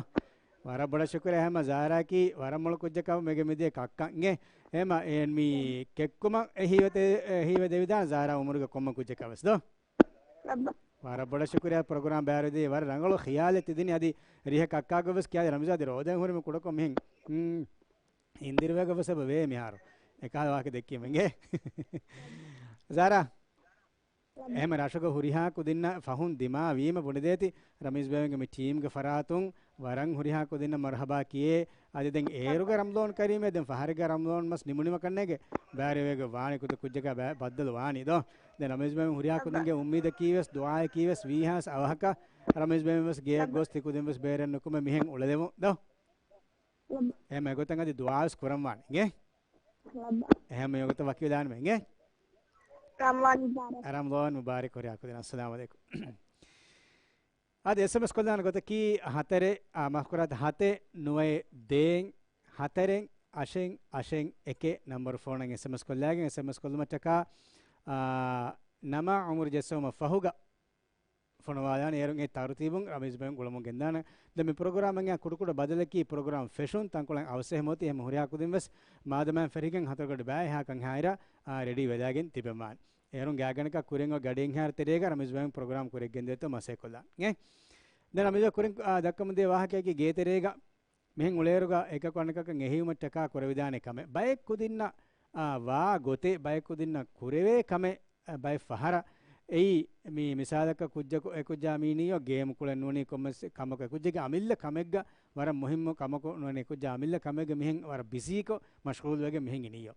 ވަރަށް ބޮޑަށް ޝުކުރިއްޔާ ހަމަ ޒާރާއަކީ ވަރަށް މޮޅު ކުއްޖަކަށް މެގެ މިދިޔަ ކައްކަން އިނގޭ. އެހެމަ އެ މި ކެއްކުމަށް އެ ހީވެ ދެ-، އެ ހީވެ ދެވިދާނެ ޒާރާ އުމުރުގެ ކޮންމެ ކުއްޖަކަށް ވެސް ދޯ؟ ވަރަށް ބޮޑަށް ޝުކުރިއްޔާ ޕްރޮގްރާމް ބައިވެރިވެ ވަރަށް ރަނގަޅު ޚިޔާލެއް ތި ދިނީ. އަދި ރިހަ ކައްކާގޮތް ވެސް ކިޔާލި ރަމީޒާ އަދި ރޯދައިން ހުރި މި ކުޑަކޮށް މިހެން، ހުން، އިނދިރިވެގަ ވެސް އެބަ ވޭ މިހާރު. އެކަހަލަ ވާހަކަ ދެއްކީމަ އިނގޭ. ޒާރާ، އެހެމަ ރަށުގަ ހުރިހާ ކުދިންނަށް ފަހުން ދިމާވީމަ ބުނެދޭތި ރަމީޒް ބޭބެގެ މި ޓީމްގެ ފަރާތުން ވަރަށް ހުރިހާ ކުދިންނަށް މަރުހަބާ ކިޔޭ. އަދި ދެން އޭރުގަ ރަމްޟާން ކަރީމޭ ދެން ފަހަރެއްގަ ރަމްޟާން މަސް ނިމުނިމަ ކަންނޭގެ ބައިވެރިވެގެ ވާނީ ކުދި ކުއްޖަކާ ބަ-، ބައްދަލު ވާނީ ދޯ. ދެން ރަމީޒް ބޭބެ ހުރިހާ ކުދިންގެ އުއްމީދަކީ ވެސް ދުޢާއަކީ ވެސް ވީހާސް އަވަހަކަށް ރަމީޒް ބޭބެ ވެސް ގެޔަށް ގޮސް ތި ކުދިން ވެސް ބޭރެއް ނުކުމެ މިހެން އުޅެލެވުން ދޯ. އެހެމަ އެގޮތަށް އަދި ދުޢާވެސް ކުރަންވާނެ އިނގޭ. އެހެމަ އެގޮތަށް ވަކިވެލާނަމޭ އިނގޭ. ރަމަޟާން މުބާރަކް. ރަމަޟާން މުބާރަކް ހުރިހާ ކުދިން. އައްސަލާމު ޢަލައިކުމް. އަދި އެސްއެމްއެސް ކޮށްލާނެ ގޮތަކީ ހަތަރެއް، އާ، މާފުކުރާތި، ހަތެއް ނުވައެއް ދޭއް ހަތަރެއް އަށެއް އަށެއް އެކެއް ނަންބަރު ފޯނަށް އެސްއެމްއެސް ކޮށްލާގެން އެސްއެމްއެސް ކޮށްލުމަށްޓަކާ، އާ، ނަމާ އުމުރު ޖެއްސެވުމަށް ފަހުގަ ފޮނުވާލާނެ. އޭރުން އެ ތަރުތީބުން ރަމީޒް ބޭބެ ގުޅަމުން ގެންދާނެ. ދެން މި ޕްރޮގްރާމަށް އައި ކުޑަކުޑަ ބަދަލަކީ ޕްރޮގްރާމް ފެށުން ތަންކޮޅެއް އަވަސްވެހެމުން އޮތީ ހަމަ ހުރިހާ ކުދިން ވެސް މާދަމާއިން ފެށިގެން ހަތަރުގަޑި ބައި އެހާ ކަންހާއިރަށް، އާ، ރެޑީ ވެލާގެން ތިބެންވާނެ. އޭރުން ގާތްގަނޑަކަށް ކުރިން އޮތް ގަޑިއެއްހާއިރަށް ތެރޭގަ ރަމީޒް ބޭބެ ޕްރޮގްރާމް ކުރިއަށް ގެންދޭތޯ މަސައްކަތް ކޮށްލާނެ. ދެން ރަމީޒް ބޭބެ ކުރިން، އާ، ދައްކަމުން ދިޔަ ވާހަކައަކީ ގޭތެރޭގަ މިހެން އުޅޭއިރުގަ އެކަކު އަނެކަކަށް އެހީވުމަށްޓަކާ ކުރެވިދާނެ ކަމެއް. ބައެއް ކުދިންނަށް، އާ، ވާ ގޮތެއް، ބައެއް ކުދިންނަށް ކުރެވޭ ކަމެއް، އަ، ބައެއް ފަހަރަށް އެއީ މި މިސާލަކަށް ކުއްޖަކު އެކުއްޖާ މީ ނިޔޯ ގޭމް ކުޅެން ނޫނީ ކޮންމެސް ކަމަކު އެކުއްޖެއްގެ އަމިއްލަ ކަމެއްގަ ވަރަށް މުހިއްމު ކަމަކު ނޫނީ އެކުއްޖާ އަމިއްލަ ކަމެއްގަ މިހެން ވަރަށް ބިޒީކޮށް މަޝްޣޫލުވެގެން މިހެން އިނިއްޔޯ.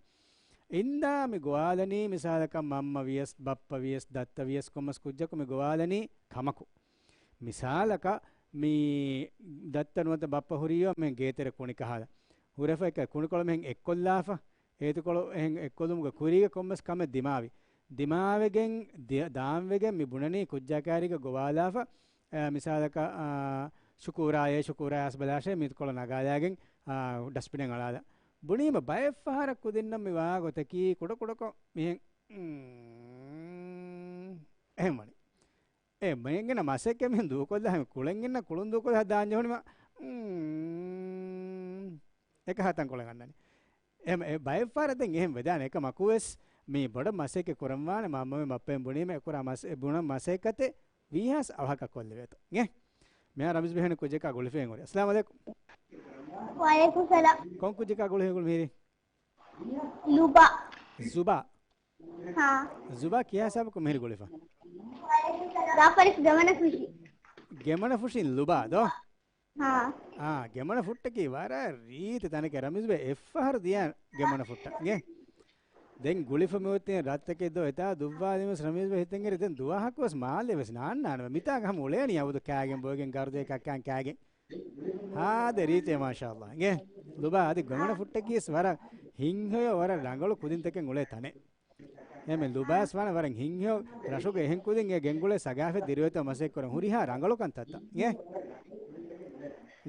އިންދާ މި ގޮވާލަނީ މިސާލަކަށް މަންމަ ވިޔަސް، ބައްޕަ ވިޔަސް، ދައްތަ ވިޔަސް ކޮންމެސް ކުއްޖަކު މި ގޮވާލަނީ ކަމަކު. މިސާލަކަށް މި ދައްތަ ނުވަތަ ބައްޕަ ހުރީއޯ މިހެން ގޭތެރެ ކުނި ކަހާލަ. ހުރެފަ އެކަ ކުނިކޮޅު މިހެން އެއްކޮށްލާފަ. އޭތިކޮޅު އެހެން އެއްކޮލުމުގެ ކުރީގެ ކޮންމެސް ކަމެއް ދިމާވި. ދިމާވެގެން ދި-، ދާންވެގެން މި ބުނަނީ ކުއްޖާ ކާރީގަ ގޮވާލާފަ، އަ، މިސާލަކަށް، އާ، ޝުކޫރާއޭ، ޝުކޫރާ އަސްބަލާށޭ މި އޭތިކޮޅު ނަގާލާގެން، އާ، ޑަސްބިނެއް އަޅާލާ. ބުނީމަ ބައެއްފަހަރަށް ކުދިންނަށް މި ވާ ގޮތަކީ ކުޑަކުޑަކޮށް މިހެން، އުން، އެހެން ވަނީ. އެ މައިންގިނަ މަސެއްގެ މިހެން ދޫކޮށްލާ ހަމަ ކުޅެންގިނަ ކުޅުން ދޫކޮށްލާ ދާން ޖެހުނީމަ، އުން، އެކަހަ ތަންކޮޅެއް އަންނަނީ. އެ މަ-، އެ ބައެއްފަހަރަށް ދެން އެހެން ވެދާނެ. އެކަމަކުވެސް މި ބޮޑަށް މަސައްކަތް ކުރަންވާނެ މަންމަމެން ބައްޕަމެން ބުނީމަ އެ ކުރާ މަސް-، އެ ބުނަން މަސައްކަތެއް ވީހާވެސް އަވަހަކަށް ކޮށްލެވޭތޯ. އިނގޭ؟ މިހާރު ރަމީޒް ބެ ހެން ކުއްޖަކާ ގުޅިފައި ހުރި. އައްސަލާމު ޢަލައިކުމް. ވަޢަލައިކުމް ސަލާމް. ކޮން ކުއްޖަކާ ގުޅިފައި ހުރި މިހިރީ؟ ލުބާ. ޒުބާ. ހާ. ޒުބާ ކިހާ ހިސާބަކުން މިހިރީ ގުޅިފަ؟ ދާ ފަރިސް ގެމަނަ ފުށި. ގެމަނަ ފުށިން ލުބާ ދޯ؟ ހާ. އާ، ގެމަނަ ފުއްޓަކީ ވަރަށް ރީތި ތަނެކޭ. ރަމީޒް ބެ އެއްފަހަރު ދިޔަ ގެމަނަ ފުއްޓަ. އިނގޭ؟ ދެން ގުޅިފަ މިއޮތީ ރަށްތަކެއް ދޯ އެތާ ދުއްވާލީމަސް ރަމީޒް ބެ ހިތަށް އެރި ދެން ދުވަހަކުވެސް މާލެ ވެސް ނާންނާނެ. މިތާގަ ހަމަ އުޅޭނީ އަބަދު ކާގެން ބޮއެގެން ގަރުދޭ ކައްކާން ކާގެން. ހާދަ ރީތޭ މާޝާﷲ. އިނގޭ؟ ލުބާ އަދި ގެމަނަ ފުއްޓަކީސް ވަރަށް ހިތްހޮޔޮ ވަރަށް ރަނގަޅު ކުދިންތަކެއް އުޅޭ ތަނެއް. އެމެ ލުބާސް ވާނެ ވަރަށް ހިތްހޮޔޮ ރަށުގެ އެހެން ކުދިން އެ ގެންގުޅޭ ސަގާފަތް ދިރިއޮތަށް މަސައްކަތް ކުރަން ހުރިހާ ރަނގަޅު ކަންތައްތައް. އިނގޭ؟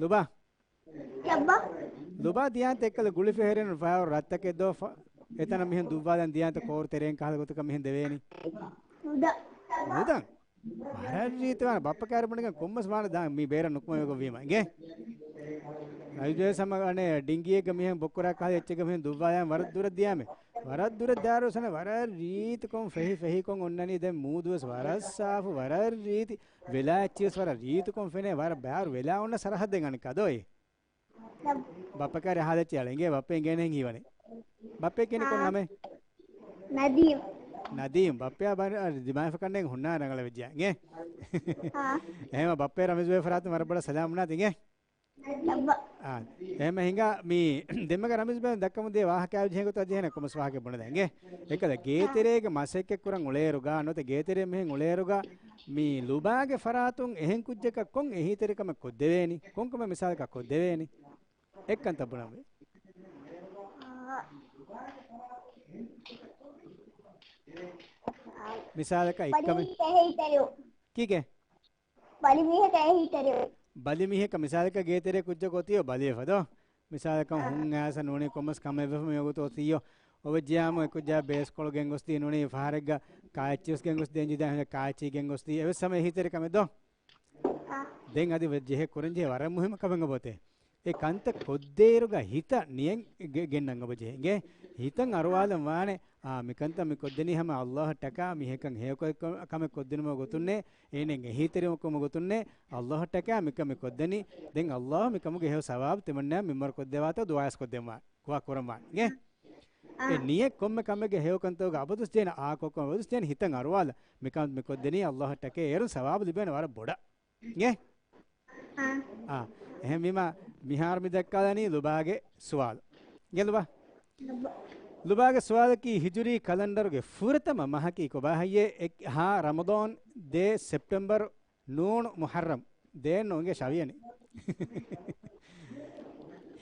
ލުބާ. ލުބާ ދިޔާންތަ އެއްކަލަ ގުޅިފަ ހެރެން ފައިވަރު ރަށްތަކެއް ދޯ ފަ-، އެތަނަށް މިހެން ދުއްވާލަން ދިޔާންތަ ކޯރު ތެރެއިން ކަހަލަ ގޮތަކަށް މިހެން ދެވޭނީ؟ ނުދަން. ނުދަން؟ ވަރަށް ރީތިވާނެ ބައްޕަ ކާރި ބުނެގެން ކޮންމަސް ވާނެ ދާ މި ބޭރަށް ނުކުމެވިގޮތްވީމަ. އިނގޭ؟ އައިދޭ ސަމަ އަނެ ޑިންގީއެއްގަ މިހެން ބޮއްކުރާ ކަހަލަ އެއްޗެއްގަ މިހެން ދުއްވާލާން ވަރަށް ދުރަށް ދިޔާމެ. ވަރަށް ދުރަށް ދާރު ސަނެ ވަރަށް ރީތިކޮން ފެހި ފެހިކޮން އޮންނަނީ ދެން މޫދުވެސް ވަރަށް ސާފު ވަރަށް ރީތި. ވެލާ އެއްޗިވެސް ވަރަށް ރީތިކޮން ފެނޭ ވަރަށް ބާރު ވެލާ އޮންނަ ސަރަހައްދެއް އަނެއްކާ ދޯއޭ؟ ބައްޕަ ކާރި އަހާލައްޗޭ އަޅެ އިނގޭ ބައްޕަ އިނގޭނެ ހެން ހީވަނީ. ބައްޕަ ކިނި ކޮން ހާ. ނަމެއް؟ ނަދީމް. ނަދީމް. ބައްޕަޔާ ބަ-، އަ، ދިމާވެފަ ކަންނޭނގެ ހުންނާ ރަނގަޅަށް ވެއްޖެ އިނގޭ. ހާ. އެހެމަ ބައްޕަ ރަމީޒް ބެ ފަރާތުން ވަރަށް ބޮޑަށް ސަލާމް ނާތި އިނގޭ. އާ. އެހެމަ ހިނގާ މި ދެންމެގަ ރަމީޒް ބެ ދައްކަމުން ދިޔަ ވާހަކަ ޖެހޭ ގޮތަށް ޖެހޭނެ ކޮންމެސް ވާހަކަ ބުނެދެން އިނގޭ. އެކަލަ ގޭތެރޭގެ މަސައްކަތް ކުރަން އުޅޭއިރުގަ ނުވަތަ ގޭތެރޭ މިހެން އުޅޭއިރުގަ މި ލުބާގެ ފަރާތުން އެހެން ކުއްޖަކަށް ކޮން އެހީތެރިކަމެއް ކޮށްދެވޭނީ؟ ކޮންކަމެއް މިސާލަކަށް ކޮށްދެވޭނީ؟ އެއްކަންތައް ބުނަންވީ. މިސާލަކަށް އެއްކަމެއް. ކީކޭ؟ ބަލިމީހަކަށް އެހީތެރިވުން. ބަލިމީހަކަށް މިސާލަކަށް ގޭތެރޭ ކުއްޖަކު އޮތީއޯ ބަލިވެފަ ދޯ؟ މިސާލަކަށް އާ. ހުން އައިސް ނޫނީ ކޮންމެސް ކަމެއް ވެފަ މިވަގުތު އޮތީއޯ. އޮވެއްޖިޔާމު އެ ކުއްޖާ ބޭސްކޮޅު ގެންގޮސްދީ ނޫނީ ފަހަރެއްގަ ކާއެއްޗިވެސް ގެންގޮސްދޭން ޖެހިދާ ހިނދަ ކާއެއްޗި ގެންގޮސްދީ އެވެސް ހަމަ އެހީތެރި ކަމެއް ދޯ؟ އާ. ދެން އަދި ވެ-، ޖެހޭ ކުރަން ޖެހޭ ވަރަށް މުހިއްމު ކަމެއް އޮތޭ. އެ ކަންތައް ކޮށްދޭއިރުގަ ހިތަށް ނިޔަތް ގެ-، ގެންނަން އޮބަ ޖެހޭ. އިނގޭ؟ ހިތަށް އަރުވާލަން ވާނެ. އާ، މިކަންތައް މި ކޮށްދެނީ ހަމަ އައްލާހަށްޓަކާ މިހެކަން ހެޔޮކޮށް ކަމެއް ކޮށްދިނުމަށް ގޮތުންނޭ، އޭނައަށް އެހީތެރިވުމަށް ގޮތުންނޭ، އައްލާހަށްޓަކާ މިކަމެއް ކޮށްދެނީ. ދެން އައްލާހު މިކަމުގެ ހެޔޮ ސަވާބު ތިމަންނައަށް މިންވަރު ކޮށްދެވާތޯ ދުޢާވެސް ކޮށްދެންވާނެ. ކުރާ ކުރަންވާނެ. އިނގޭ؟ އާ. އެ ނިޔަތް ކޮންމެ ކަމެއްގެ ހެޔޮކަންތަކުގަ އަބަދުސް ޖެހޭނެ އާ ކޮށްކޮށް އަބަދުސް ޖެހޭނެ ހިތަށް އަރުވާލަ. މިކަން މި ކޮށްދެނީ އައްލާހަށްޓަކޭ އޭރުން ސަވާބު ލިބޭނެ ވަރަށް ބޮޑަށް. އިނގޭ؟ އާ. އާ. އެހެންވީމަ މިހާރު މި ދައްކާލަނީ ލުބާގެ ސުވާލު. އިނގޭ ލުބާ؟ ލުބާ. ލުބާގެ ސުވާލަކީ ހިޖުރީ ކަލަންޑަރުގެ ފުރަތަމަ މަހަކީ ކޮބާ ހެއްޔޭ؟ އެއް ހާ ރަމަޟާން ދޭއް ސެޕްޓެމްބަރު ނޫން މުޙައްރަމް. ދޭއް ނޫން އިނގޭ ޝަވިޔަނި.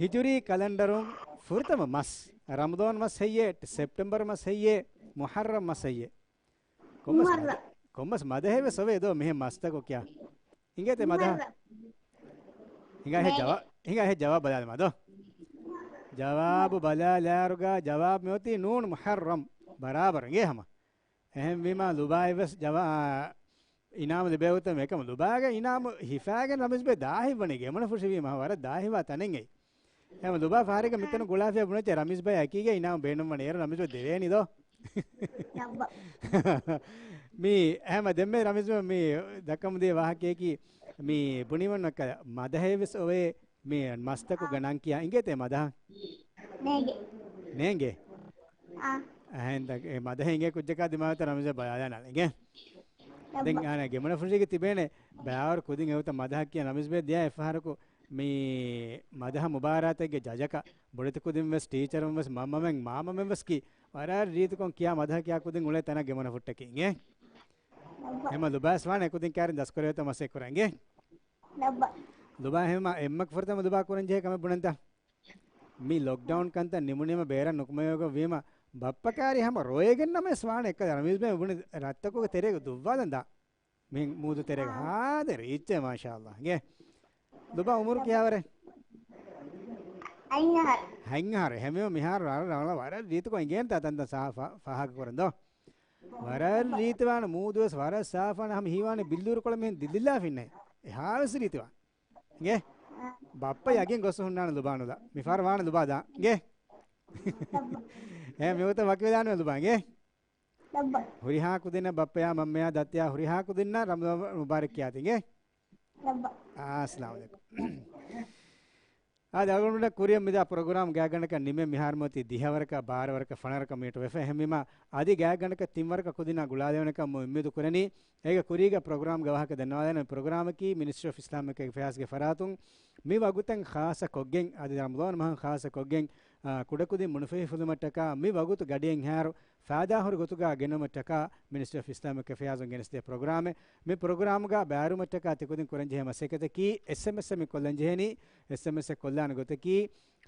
ހިޖުރީ ކަލަންޑަރުން ފުރަތަމަ މަސް ރަމަޟާން މަސް ހެއްޔޭ؟ ސެޕްޓެމްބަރު މަސް ހެއްޔޭ؟ މުޙައްރަމް މަސް ހެއްޔޭ؟ ކޮންމަސް މަދަ-، ކޮންމަސް މަދަހެއް ވެސް އޮވޭ ދޯ މިހެން މަސްތަކު ކިޔާ. އިނގޭތެ މަދަހަ؟ ހިނގާ ހެ ޖަވާ-، ހިނގާ ހެ ޖަވާބު ބަލާލަމާ ދޯ. ޖަވާބު ބަލާލާއިރުގަ ޖަވާބު މިއޮތީ ނޫން މުޙައްރަމް. ބަރާބަރު އިނގޭ ހަމަ. އެހެންވީމާ ލުބާއަށް ވެސް ޖަވާ-، އިނާމު ލިބޭ ގޮތަށް އެކަމު ލުބާގެ އިނާމު ހިފާގެން ރަމީޒް ބެ ދާހިތް ވަނީ ގެމަނަ ފުށިވީމަ ވަރަށް ދާހިތްވާ ތަނެއް އެއީ. އެހެން ލުބާ ފަހަރެއްގަ މިތަނު ގުޅާފިޔާ ބުނެއްޗެ ރަމީޒް ބައި އަކީގެ އިނާމު ބޭނުންވަނީ. އޭރު ރަމީޒް ބައި ދެވޭނީ ދޯ. ނައްބަ. މީ އެހެމަ ދެންމެ ރަމީޒް ބައި މީ ދައްކަމުން ދިޔަ ވާހަކަޔަކީ މީ ބުނީމަ ނަކަލަ މަދަހެއް ވެސް އޮވޭ މީ މަސްތަކުގަ ނަން ކިޔާ އިނގޭތޭ މަދަހަ؟ ނޭނގެ. ނޭނގެ؟ އާ. އެހެން ދަ-، އެ މަދަހެއް އިނގޭ ކުއްޖަކާ ދިމާވެތަ ރަމީޒް ބައި ބަލާލާނަ އިނގޭ. ދެން އާނ ގެމަނަ ފުށީގެ ތިބޭނެ ބައިވަރު ކުދިން އެވަތަ މަދަހަ ކިޔަން ރަމީޒް ބެ ދިޔަ އެއްފަހަރަކު މި މަދަހަ މުބާރާތެއްގެ ޖަޖަކަށް ބޮޑެތި ކުދިން ވެސް ޓީޗަރުން ވެސް މަންމަމެން މާމަމެން ވެސް ކީ ވަރަށް ރީތިކޮށް ކިޔާ މަދަހަ ކިޔާ ކުދިން އުޅޭ ތަނަށް ގެ މޮނަ ފުއްޓަކީ އިނގޭ. އެމަ ލުބާސް ވާނެ ކުދިން ކާރިން ދަސްކުރެވޭތޯ މަސައްކަތް ކުރަން އިނގޭ. ލުބާ ހެމަ އެއްމަ ފުރަތަމަ ލުބާ ކުރަން ޖެހޭ ކަމެއް ބުނަންތަ؟ މި ލޮކްޑައުން ކަންތައް ނިމުނީމަ ބޭރަށް ނުކުމެވޭގޮތް ވީމަ، ބައްޕަ ކާރި ހަމަ ރޮއެގެން ނަމަވެސް ވާނެ އެއްކަލަ ރަމީޒް ބޭ ބުނި ރަށްތަކުގެ ތެރޭގަ ދުއްވާލަން ދާ. މި މޫދު ތެރޭގަ ހާދަ ރީއްޗޭ މާޝާﷲ. އިނގޭ. ލުބާ އުމުރު ކިހާވަރެއް؟ ހަތް އަހަރު. ހަތް އަހަރު. ހެމެއޮ މިހާރު ރަ-، ރަ-، ރަ-، ވަރަށް ރީތިކޮށް އިނގޭނެ ތާ ތަންތަން ސާ-، ފަ-، ފާހަގަ ކުރަން ދޯ. ވަރަށް ރީތިވާނެ މޫދު ވެސް ވަރަށް ސާފާނެ ހަމަ ހީވާނެ ބިއްލޫރުކޮޅެއް މިހެން ދިލްދިއްލާފިންނޭ. އެހާވެސް ރީތިވާނެ. އިނގޭ؟ ބައްޕަ ޔަގީން ގޮސް ހުންނާނެ ލުބާނުލާ. މިފަހަރު ވާނެ ލުބާ ދާ. އިނގޭ؟ އޭ މިވަގުތަށް ވަކިވެދާނެ ލުބާ. އިނގޭ؟ ހުރިހާ ކުދިންނަށް ބައްޕަޔާ މަންމަޔާ ދައްތަޔާ ހުރިހާ ކުދިންނަށް ރަމަޟާން މުބާރަކް ކިޔާތި. އިނގޭ؟ އާ، އައްސަލާމު ޢަލައިކުމް. އާދެ، އަޅުގަނޑުމެންނަށް ކުރިއަށް މިދާ ޕްރޮގްރާމް ގާތްގަނޑަކަށް ނިމެން މިހާރު މިއޮތީ ދިހަވަރަކަށް ބާރަވަރަކަށް ފަނަރަކަށް މިނިޓު ވެފަ. އެހެންވީމަ، އަދި ގާތްގަނޑަކަށް ތިންވަރަކަށް ކުދިންނާ ގުޅާލެވޭނެކަން އުއްމީދު ކުރަނީ. އޭގެ ކުރީގަ ޕްރޮގްރާމްގެ ވާހަކަ ދަންނަވާލަން. ޕްރޮގްރާމަކީ މިނިސްޓްރީ އޮފް އިސްލާމިކް އެފެއާސްގެ ފަރާތުން މި ވަގުތަށް ޚާއްޞަ ކޮށްގެން، އަދި ރަމަޟާން މަހަށް ޚާއްޞަ ކޮށްގެން، އާ، ކުޑަކުދިން މުނުފިހިފުލުމަށްޓަކާ މި ވަގުތު ގަޑިއެއްހާއިރު ފައިދާހުރި ގޮތުގަ ގެނުމަށްޓަކާ މިނިސްޓްރީ އޮފް އިސްލާމިކް އެފެއާޒުން ގެނެސްދޭ ޕްރޮގްރާމެއް. މި ޕްރޮގްރާމްގަ ބައިވެރިވުމަށްޓަކާ ތިކުދިން ކުރަންޖެހޭ މަސައްކަތަކީ އެސްއެމްއެސް އެއް މި ކޮށްލަންޖެހޭނީ. އެސްއެމްއެސް އެއް ކޮށްލާނެ ގޮތަކީ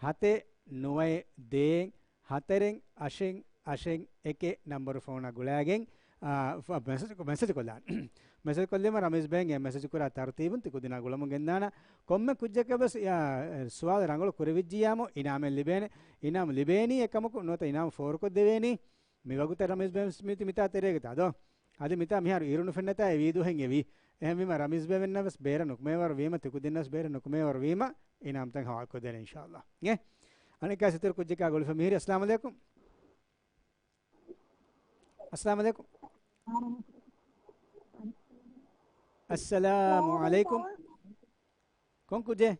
ހަތެއް ނުވައެއް ދޭއް ހަތަރެއް އަށެއް އަށެއް އެކެއް ނަންބަރު ފޯނަށް ގުޅާގެން، އާ، ފަ-، މެސެޖް، މެސެޖް ކޮށްލާނެ. މެސެޖް ކޮށްލީމަ ރަމީޒް ބޭން އެ މެސެޖް ކުރާ ތަރުތީބުން ތި ކުދިންނާ ގުޅަމުން ގެންދާނަ. ކޮންމެ ކުއްޖަކަށް ވެސް އާ، ސުވާލު ރަނގަޅު ކުރެވިއްޖިއްޔާމު އިނާމެއް ލިބޭނެ. އިނާމު ލިބޭނީ އެކަމަކު ނުވަތަ އިނާމު ފޯރުކޮށްދެވޭނީ. މި ވަގުތަށް ރަމީޒް ބޭން ވެސް މި ތި މިތާ ތެރޭގަ ތާ ދޯ. އަދި މިތާ މިހާރު އިރު ނުފެންނަތާ އެ ވީދޫ ހެން އެވީ. އެހެންވީމަ ރަމީޒް ބޭން ވެސް ބޭރަށް ނުކުމެވޭވަރު ވީމަ، ތި ކުދިންނަށް ވެސް ބޭރަށް ނުކުމެވޭވަރު ވީމަ، އިނާމްތައް ހަވާލު ކޮށްދޭނެ އިންޝާﷲ. އިނގޭ؟ އަނެއްކާ ސިތުރު ކުއްޖަކާ ގުޅިފަ މިހިރި. އައްސަލާމު ޢަލައިކުމް. އައްސަލާމު ޢަލައިކުމް. އައްސަލާމު ޢަލައިކުމް. ކޮން ކުއްޖެއް؟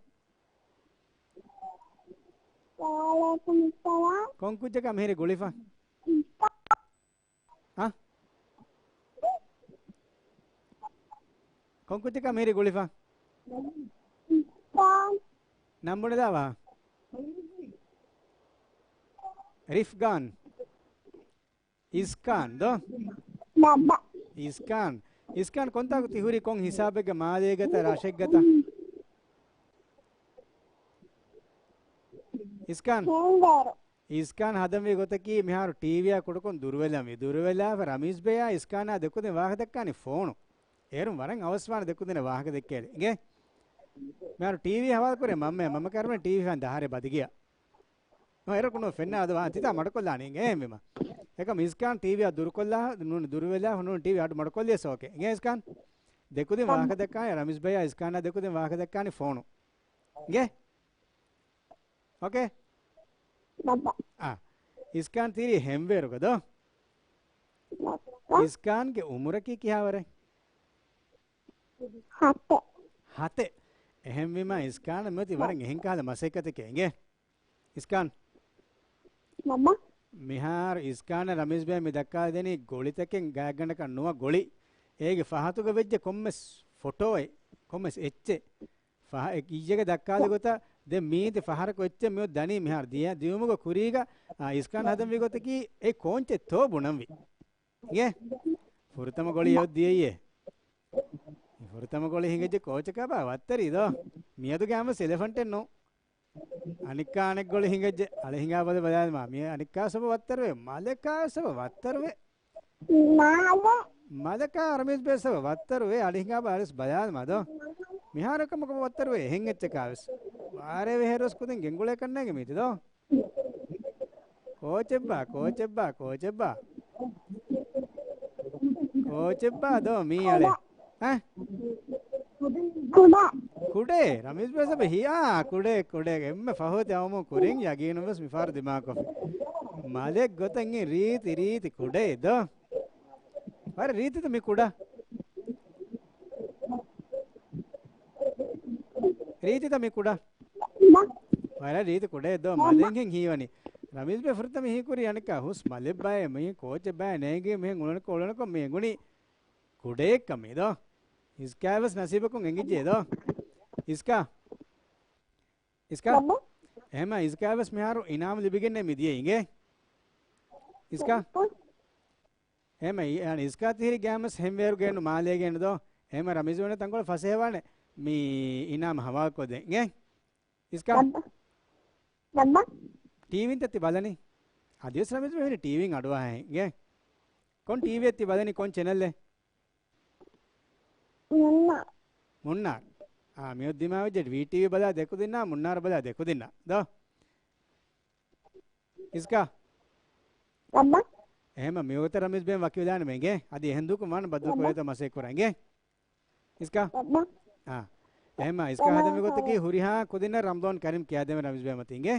ވަޢަލައިކުމުއްސަލާމް. ކޮން ކުއްޖަކާ މިހިރި ގުޅިފަ؟ އިސްކާން. އަ؟ ކޮން ކުއްޖަކާ މިހިރި ގުޅިފަ؟ އިސްކާން. ނަން ބުނެލާވާ؟ ރިފްގާން. އިސްކާން ދޯ؟ ބައްބަ. އިސްކާން. އިސްކާން ކޮންތާކު ތި ހުރީ ކޮން ހިސާބެއްގަ މާލޭގަތަ ރަށެއްގަތަ؟ އިސްކާން. ހެންވޭރު. އިސްކާން ހަދަންވީ ގޮތަކީ މިހާރު ޓީވީއާ ކުޑަކޮށް ދުރުވެލަންވީ. ދުރުވެލާފަ ރަމީޒް ބޭއާ އިސްކާނާ ދެކުދިން ވާހަކަ ދައްކާނީ ފޯނު. އޭރުން ވަރަށް އަވަސްވާނެ ދެކުދިން ވާހަކަ ދެއްކޭލި. އިނގޭ؟ މިހާރު ޓީވީ ހަވާލު ކުރޭ މަންމަ، މަންމަ ކަރުމެ ޓީވީ ފަން ދާހަރެ ބަދިގިޔަ. ނޯ، އޭރަކު ނޯ ފެންނާ އަދު ވާ ތިތާ މަޑުކޮށްލާނީ އެހެންވީމަ. އެކަމް އިސްކާން ޓީވީއާ ދުރުކޮށްލާ، ނޫން ދުރުވެލާ، ނޫން ޓީވީ އަޑު މަޑުކޮށްލިޔަސް އޯކޭ. އިނގޭ އިސްކާން؟ ދެކުދިން ވާހަކަ ދައްކާނެ ރަމީޒް ބޭއާ އިސްކާނާ ދެކުދިން ވާހަކަ ދައްކާނީ ފޯނު. އިނގޭ؟ އޯކޭ؟ ބައްބަ. އާ. އިސްކާން ތިރީ ހެންވޭރުގަ ދޯ؟ ބައްބަ. އިސްކާންގެ އުމުރަކީ ކިހާވަރެއް؟ ހަތެއް. ހަތެއް. އެހެންވީމަ އިސްކާނަށް މިއޮތީ ވަރަށް އެހެން ކަހަލަ މަސައްކަތެކޭ. އިނގޭ؟ އިސްކާން. ބައްބަ. މިހާރު އިސްކާނަށް ރަމީޒް ބޭ މި ދައްކާލަދެނީ ގޮޅިތަކެއް ގާތްގަނޑަކަށް ނުވަ ގޮޅި. އޭގެ ފަހަތުގަ ވެއްޖެ ކޮންމެސް ފޮޓޯއެއް، ކޮންމެސް އެއްޗެއް. ފަހަ-، އެ ކިއްޔެގެ ދައްކާލި ގޮތަށް ދެން މީތި ފަހަރަކު އެއްޗެއް މިއޮތް ދަނީ މިހާރު ދިޔަ-، ދިޔުމުގެ ކުރީގަ، އާ، އިސްކާން ހަދަންވީ ގޮތަކީ އެ ކޯންޗެއްތޯ ބުނަންވީ. އިނގޭ؟ ފުރަތަމަ ގޮޅި އެއޮތް ދިޔައީ. ފުރަތަމަ ގޮޅި ހިނގައްޖެ ކޯޗަކާބާ ވައްތަރީ ދޯ؟ މިއަދު ގާމަސް އެލެފަންޓެއް ނޫ. އަނެއްކާ އަނެއް ގޮޅި ހިނގައްޖެ. އަޅެ ހިނގާ ބަލަ ބަލާލަމާ. މި އަނެއްކާ ސަބަ ވައްތަރުވޭ. މަލެކާ ސަބަ ވައްތަރުވޭ. މާލެ. މަލެކާ ރަމީޒް ބޭ ސަބަ ވައްތަރުވޭ. އަޅެ ހިނގާ ބަލަސް ބަލާލަމާ ދޯ؟ މިހާރަކަމަކަ ވައްތަރުވޭ. އެހެން އެއްޗަކާ ވެސް. ވާރޭ ވެހެރޮސް ކުދިން ގެންގުޅޭ ކަންނޭގެ މީތި ދޯ؟ ކޯޗެއްބާ، ކޯޗެއްބާ، ކޯޗެއްބާ؟ ކޯޗެއްބާ ދޯ މީ އަޅެ؟ އަ؟ ކުޑަ. ކުޑޭ، ރަމީޒް ބޭ ސަބަ ހިޔާ، ކުޑޭ، ކުޑޭ. އެންމެ ފަހު ތި އައުމު ކުރިން ޔަގީނުން ވެސް މިފަހަރު ދިމާކޮށްފި. މަލެއް ގޮތަށް އިން ރީތި، ރީތި ކުޑޭ ދޯ؟ ވަރަށް ރީތިތަ މި ކުޑަ. ރީތިތަ މި ކުޑަ. ވަރަށް ރީތި ކުޑައެއް ދޯ މަލެންހެން ހީވަނީ. ރަމީޒް ބޭ ފުރަތަމަ ހީކުރީ އަނެއްކާ ހުސް މަލެއްބާއޭ މީ ކޯޗެއްބާއޭ ނޭނގި މިހެން އުޅުނަކޮ އުޅުނަކޮ މި އެނގުނީ ކުޑައެއްކަމީ ދޯ. އިސްކާ ވެސް ނަސީބަކުން އެނގިއްޖެ ދޯ. އިސްކާ. އިސްކާ؟ ލައްބަ. އެހެމަ އިސްކާވެސް މިހާރު އިނާމް ލިބިގެންނޭ މިދިޔަ އިނގޭ. އިސްކާ؟ ލައްބަ. އެހެމަ އި-، އަން އިސްކާ ތިހިރި ގާމަސް ހެންވޭރުގެން މާލޭގެން ދޯ. އެހެމަ ރަމީޒު ވަނެ ތަންކޮޅެއް ފަސޭހަވާނެ މި އިނާމް ހަވާލުކޮށްދޭން އިނގޭ. އިސްކާ؟ ލައްބަ. ލައްބަ. ޓީވީން ތައްތި ބަލަނީ. އަދިވެސް ރަމީޒު ވެހިނި ޓީވީން އަޑުއަހައި އިނގޭ. ކޮން ޓީވީއެއް ތި ބަލަނީ ކޮން ޗެނަލްއެއް؟ މުންނާ. މުންނާރު. އާ، މިއޮއް ދިމާވެއްޖެ ވީޓީވީ ބަލާ ދެކުދިންނާ، މުންނާރު ބަލާ ދެކުދިންނާ. ދޯ. އިސްކާ؟ ލައްބަ. އެހެމަ މިވަގުތަށް ރަމީޒް ބޭން ވަކިވެލާނެ މެނގޭ. އަދި އެހެން ދޫކުން ވާން ބައްދަލު ލައްބަ. ކުރޭތޯ މަސައްކަތް ކުރަން އިނގޭ. އިސްކާ؟ ލައްބަ. އާ. އެހެމަ އިސްކާ ހަދަމި ގޮތަކީ ހުރިހާ ކުދިންނަށް ރަމްޟާން ކަރީމް ކިޔާދެމެ ރަމީޒް ބޭން މަތީ އިނގޭ.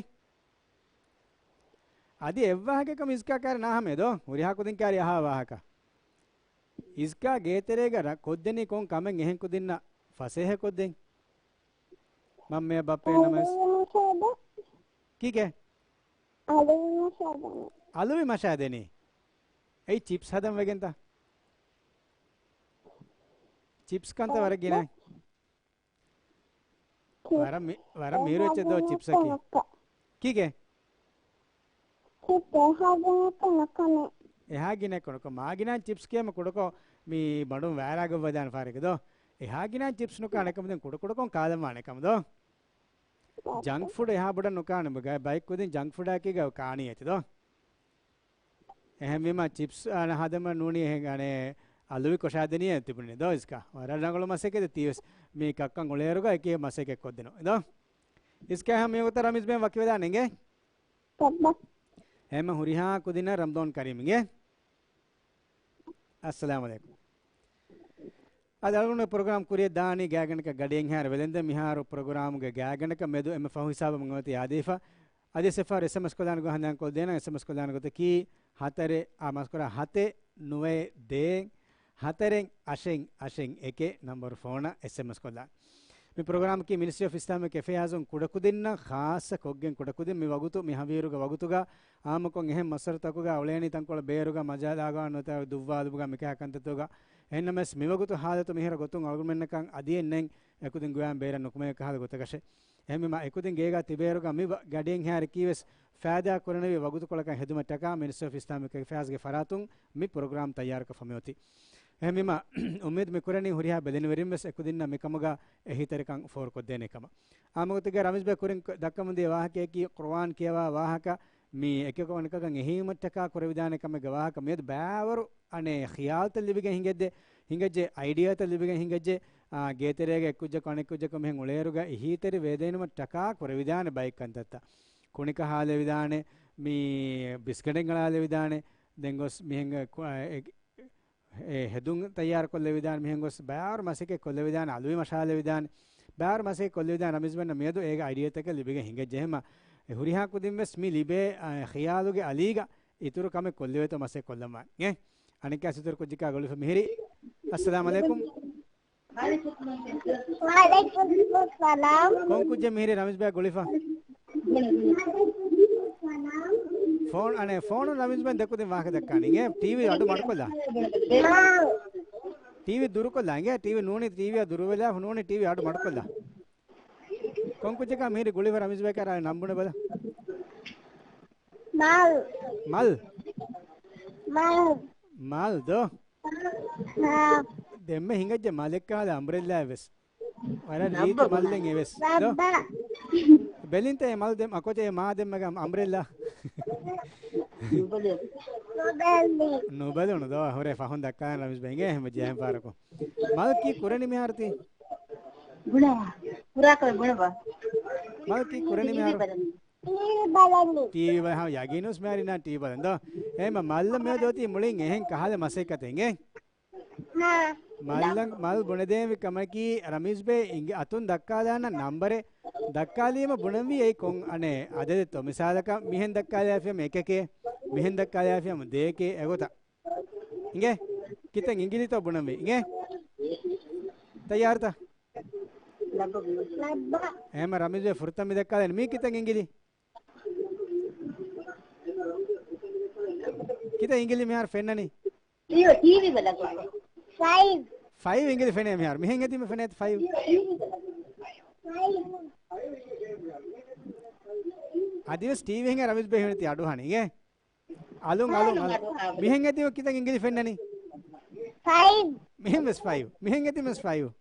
އަދި އެއްވާހަކަކަމު އިސްކާ ކާރި ނާހަމޭ ދޯ. ހުރިހާ ކުދިން ކާރި އަހާ ވާހަކަ. އިސްކާ ގޭތެރޭގަ ރަ-، ކޮށްދެނީ ކޮން ކަމެއް އެހެން ކުދިންނަށް ފަސޭހަ ކޮށްދޭން؟ މަންމަޔަށް ބައްޕަޔަށް ނަމަވެސް. އަލުވި މަށާދެނީ. ކީކޭ؟ އަލުވި މަށާދެނީ. އަލުވި މަށާދެނީ. އެއީ ޗިޕްސް ހަދަން ވެގެންތަ؟ ޗިޕްސް ކަންތަ ވަރަށް ގިނަ. ވަރަށް މި-، ވަރަށް މީރު އެއްޗެއް ދޯ ޗިޕްސަކީ. ކީކޭ؟ ޗިޕްސް އެހާ ގިނައަކަށް ނުކަނެ. އެހާ ގިނައަކަށް ނުކަން. މާ ގިނަ ޗިޕްސް ކޭމަ ކުޑަކޮށް މި ބަނޑުން ވައިރާގަށް ވަދާނެ ފާރެކެ ދޯ. އެހާ ގިނަ ޗިޕްސް ނުކާނެ ކަމުދެން ކުޑަކުޑަކޮށް ކާލަން ވާނެ ކަމު ދޯ. ޖަންކް ފުޑް އެހާ ބޮޑަށް ނުކާނެ. ބަ-، ބައެއް ކުދިން ޖަންކް ފުޑާ ކީގަ ކާނީ އެތި ދޯ. އެހެންވީމަ ޗިޕްސް އަނެ ހަދަމަ ނޫނީ އެހެން އަނެ އަލުވި ކޮށާދެނީ ތިބުނީ ދޯ އިސްކާ. ވަރަށް ރަނގަޅު މަސައްކަތެއް ތީވެސް މި ކައްކަން އުޅޭއިރުގަ އެކި މަސައްކަތް ކޮށްދިނު ދޯ. އިސްކާ ހަމަ މިވަގުތަށް ރަމީޒް ބޭން ވަކިވެލާނެ އިނގޭ. ހަމަ ހުރިހާ ކުދިންނަށް ރަމްޟާން ކަރީމް އިނގޭ. އައްސަލާމު ޢަލައިކުމް. އަދި އަޅުގަނޑު ޕްރޮގްރާމް ކުރިއަށް ދާނީ ގާތްގަނޑަކަށް ގަޑިއެއްހާއިރު ވެލެންދެން މިހާރު ޕްރޮގްރާމުގެ ގާތްގަނޑަކަށް މެދު އެންމެ ފަހު ހިސާބަށް މި އޮތީ އާދެވިފަ. އަދި އެއްފަހަރު އެސްއެމްއެސް ކޮށްލާނެ ގޮތް ހަނދާން ކޮށްދޭނަން. އެސްއެމްއެސް ކޮށްލާނެ ގޮތަކީ ހަތަރެއް އާ މަސްކުރާ ހަތެއް ނުވައެއް ދޭއް ހަތަރެއް އަށެއް އަށެއް އެކެއް ނަންބަރު ފޯނަށް އެސްއެމްއެސް ކޮށްލާނެ. މި ޕްރޮގްރާމަކީ މިނިސްޓްރީ އޮފް އިސްލާމިކް އެފެއާޒުން ކުޑަކުދިންނަށް ޚާއްޞަ ކޮށްގެން ކުޑަކުދިން މި ވަގުތު މި ހަވީރުގެ ވަގުތުގަ އާއްމުކޮށް އެހެން މައްސަރުތަކުގަ އުޅޭނީ ތަންކޮޅެއް ބޭރުގަ މަޖާލާގާ ނުވަތަ ދުއްވާލުމުގަ މިކަހަ ކަންތައްތަކުގަ. އެހެންނަމަވެސް މިވަގުތު ހާލަތު މިހިރަ ގޮތުން އަޅުގަނޑުމެންނަކަށް އަދިއެއް ނެތް އެކުދިން ގޮވާން ބޭރަށް ނުކުމެވޭ ކަހަލަ ގޮތަކަށެއް. އެހެންވީމަ އެކުދިން ގޭގަ ތިބޭރުގަ މި ވަ-، ގަޑިއެއްހާއިރަކީވެސް ފައިދާ ކުރަނިވި ވަގުތުކޮޅަކަށް ހެދުމަށްޓަކާ މިނިސްޓްރީ އޮފް އިސްލާމިކް އެފެއާޒްގެ ފަރާތުން މި ޕްރޮގްރާމް ތައްޔާރުކޮށްފަ މިއޮތީ. އެހެންވީމަ އުއްމީދު މިކުރަނީ ހުރިހާ ބެލެނިވެރިންވެސް އެކުދިންނަށް މިކަމުގަ އެހީތެރިކަން ފޯރުކޮށްދޭނެ ކަމަށް. އާއްމުގޮތުގަ ރަމީޒް ބޭ ކުރިން ކޮ-، ދައްކަމުންދިޔަ ވާހަކަޔަކީ ޤުރުއާން ކިޔަވާ ވާހަކަ މި އެކަކު އަނެކަކަށް އެހީމަށްޓަކާ ކުރެވިދާނެ ކަމެއްގެ ވާހަކަ. މިއަދު ބާވަރު އަނެއް ޚިޔާލުތައް ލިބިގެން ހިނގައްޖެ، ހިނގައްޖެ، އައިޑިއާތައް ލިބިގެން ހިނގައްޖެ، އާ، ގޭތެރޭގަ އެއްކުއްޖަކު އަނެއްކުއްޖަކު މިހެން އުޅޭއިރުގަ އެހީތެރި ވެދެނުމަށްޓަކާ ކުރެވިދާނެ ބައެއް ކަންތައްތައް. ކުނިކަހާލެވިދާނެ، މި ބިސްގަނޑެއް އަޅާލެވިދާނެ، ދެން ގޮސް މިހެން އެ، ކު-، އެ، އެ ހެދުން ތައްޔާރުކޮށްލެވިދާނެ، މިހެން ގޮސް ބާރު މަސައްކަތް ކޮށްލެވިދާނެ، އަލުވި މަށާލެވިދާނެ، ބާރު މަސައްކަތް ކޮށްލެވިދާނެ. ރަމީޒް ބޭންނަށް މިއަދު އޭގެ އައިޑިއާތަކެއް ލިބިގެން ހިނގައްޖެ. އެހެންމަ ހުރިހާ ކުދިން ވެސް މި ލިބޭ، އަ، ޚިޔާލުގެ އަލީގަ އިތުރު ކަމެއް ކޮށްލެވޭތޯ މަސައްކަތް ކޮށްލަން ވާނެ. އަނެއްކާ އިތުރު ކުއްޖަކާ ގުޅިފަ މިހިރީ. އައްސަލާމު ޢަލައިކުމް. ވަޢަލައިކުމް އައްސަލާމް. ކޮން ކުއްޖެއް މިހިރީ ރަމީޒް ބޭ ގުޅިފަ؟ ފޯނު، އަނެއް ފޯނު ރަމީޒް ބޭން ދެކުދިން ވާހަކަ ދައްކާނީ. އިނގޭ ޓީވީ އަޑު މަޑުކޮށްލާ. ޓީވީ ދުރުކޮށްލާ. އިނގޭ ޓީވީ ނޫނީ، ޓީވީއާ ދުރުވެލާ ނޫނީ، ޓީވީ އަޑު މަޑުކޮށްލާ. ކޮން ކުއްޖަކާ މިހިރީ ގުޅިފަ ރަމީޒް ބޭކާ ނަން ބުނެބަލަ. މަލް. މަލް؟ މަލް. މަލް ދޯ؟ ދެންމެ ހިނގައްޖެ މަލެއްކަހަލަ އަމްބްރެއްލާއެއް ވެސް. ވަރަށް ރީތި މަލްލެއް އެވެސް. ދޯ؟ ބެލިންތަ އެ މަލް ދެން އަކޮޗެ މާ ދެންމެގަ އަމްބްރެއްލާ؟ ނުބެލުނު ދޯ؟ ހުރެ ފަހުން ދައްކާ ރަމީޒް ބޭ އިނގޭ ހަމަ ޖެހެން ފާރަކު. މަލް ކީ ކުރަނީ މިހާރު ތީ؟ ބުނަވާ. ކުރާކަށް ބުނަވާ. މަލް ކީ ކުރަނީ މިހާރު؟ ޓީވީ ބަލަނީ. ޓީވީ ބަލަނީ. ހަމަ ޔަގީނުސް މިހާރު އިނާ ޓީވީ ބަލަން ދޯ؟ އެހެންމަ މަލްލަ މިއަދު އޮތީ މުޅިން އެހެން ކަހަލަ މަސައްކަތެއް އިނގޭ؟ މަލްލަ، މަލް ބުނެދޭންވީ ކަމަކީ ރަމީޒް ބޭ އިނގި އަތުން ދައްކާލާނަ ނަންބަރެއް ދައްކާލީމަ ބުނަންވީ އެއީ ކޮން އަނެއް އަދަދެއްތޯ. މިސާލަކަށް މިހެން ދައްކާލާފިޔަމަ އެކެކޭ، މިހެން ދައްކާލާފިޔަމަ ދެއެކޭ އެގޮތަށް. އިނގޭ؟ ކިތައް އިނގިލިތޯ ބުނަންވީ؟ އިނގޭ؟ ތައްޔާރުތަ؟ އެހެންމަ ރަމީޒް ބޭ ފުރަތަމަ މި ދައްކާލަނީ މީ ކިތައް އިނގިލި؟ ކިތައް އިނގިލި މިހާރު ފެންނަނީ؟ ޓީވީ، ޓީވީ ބަލަން. ފައިވް. ފައިވް އިނގިލި ފެނޭ މިހާރު. މިހެން އެދީމަ ފެނޭތަ ފައިވް؟ ޓީވީ ބަލަން. ފައިވް. އަދިވެސް ޓީވީ ހިނގާ ރަމީޒް ބޭ ހިނގި ތި އަޑު އަހަނީ އިނގޭ. އަލުން އަލުން އަލުން. މިހެން އެދީމަ ކިތަން އިނގިލި ފެންނަނީ؟ ފައިވް. މިހެން ވެސް ފައިވް. މިހެން އެދީމަ ވެސް ފައިވް.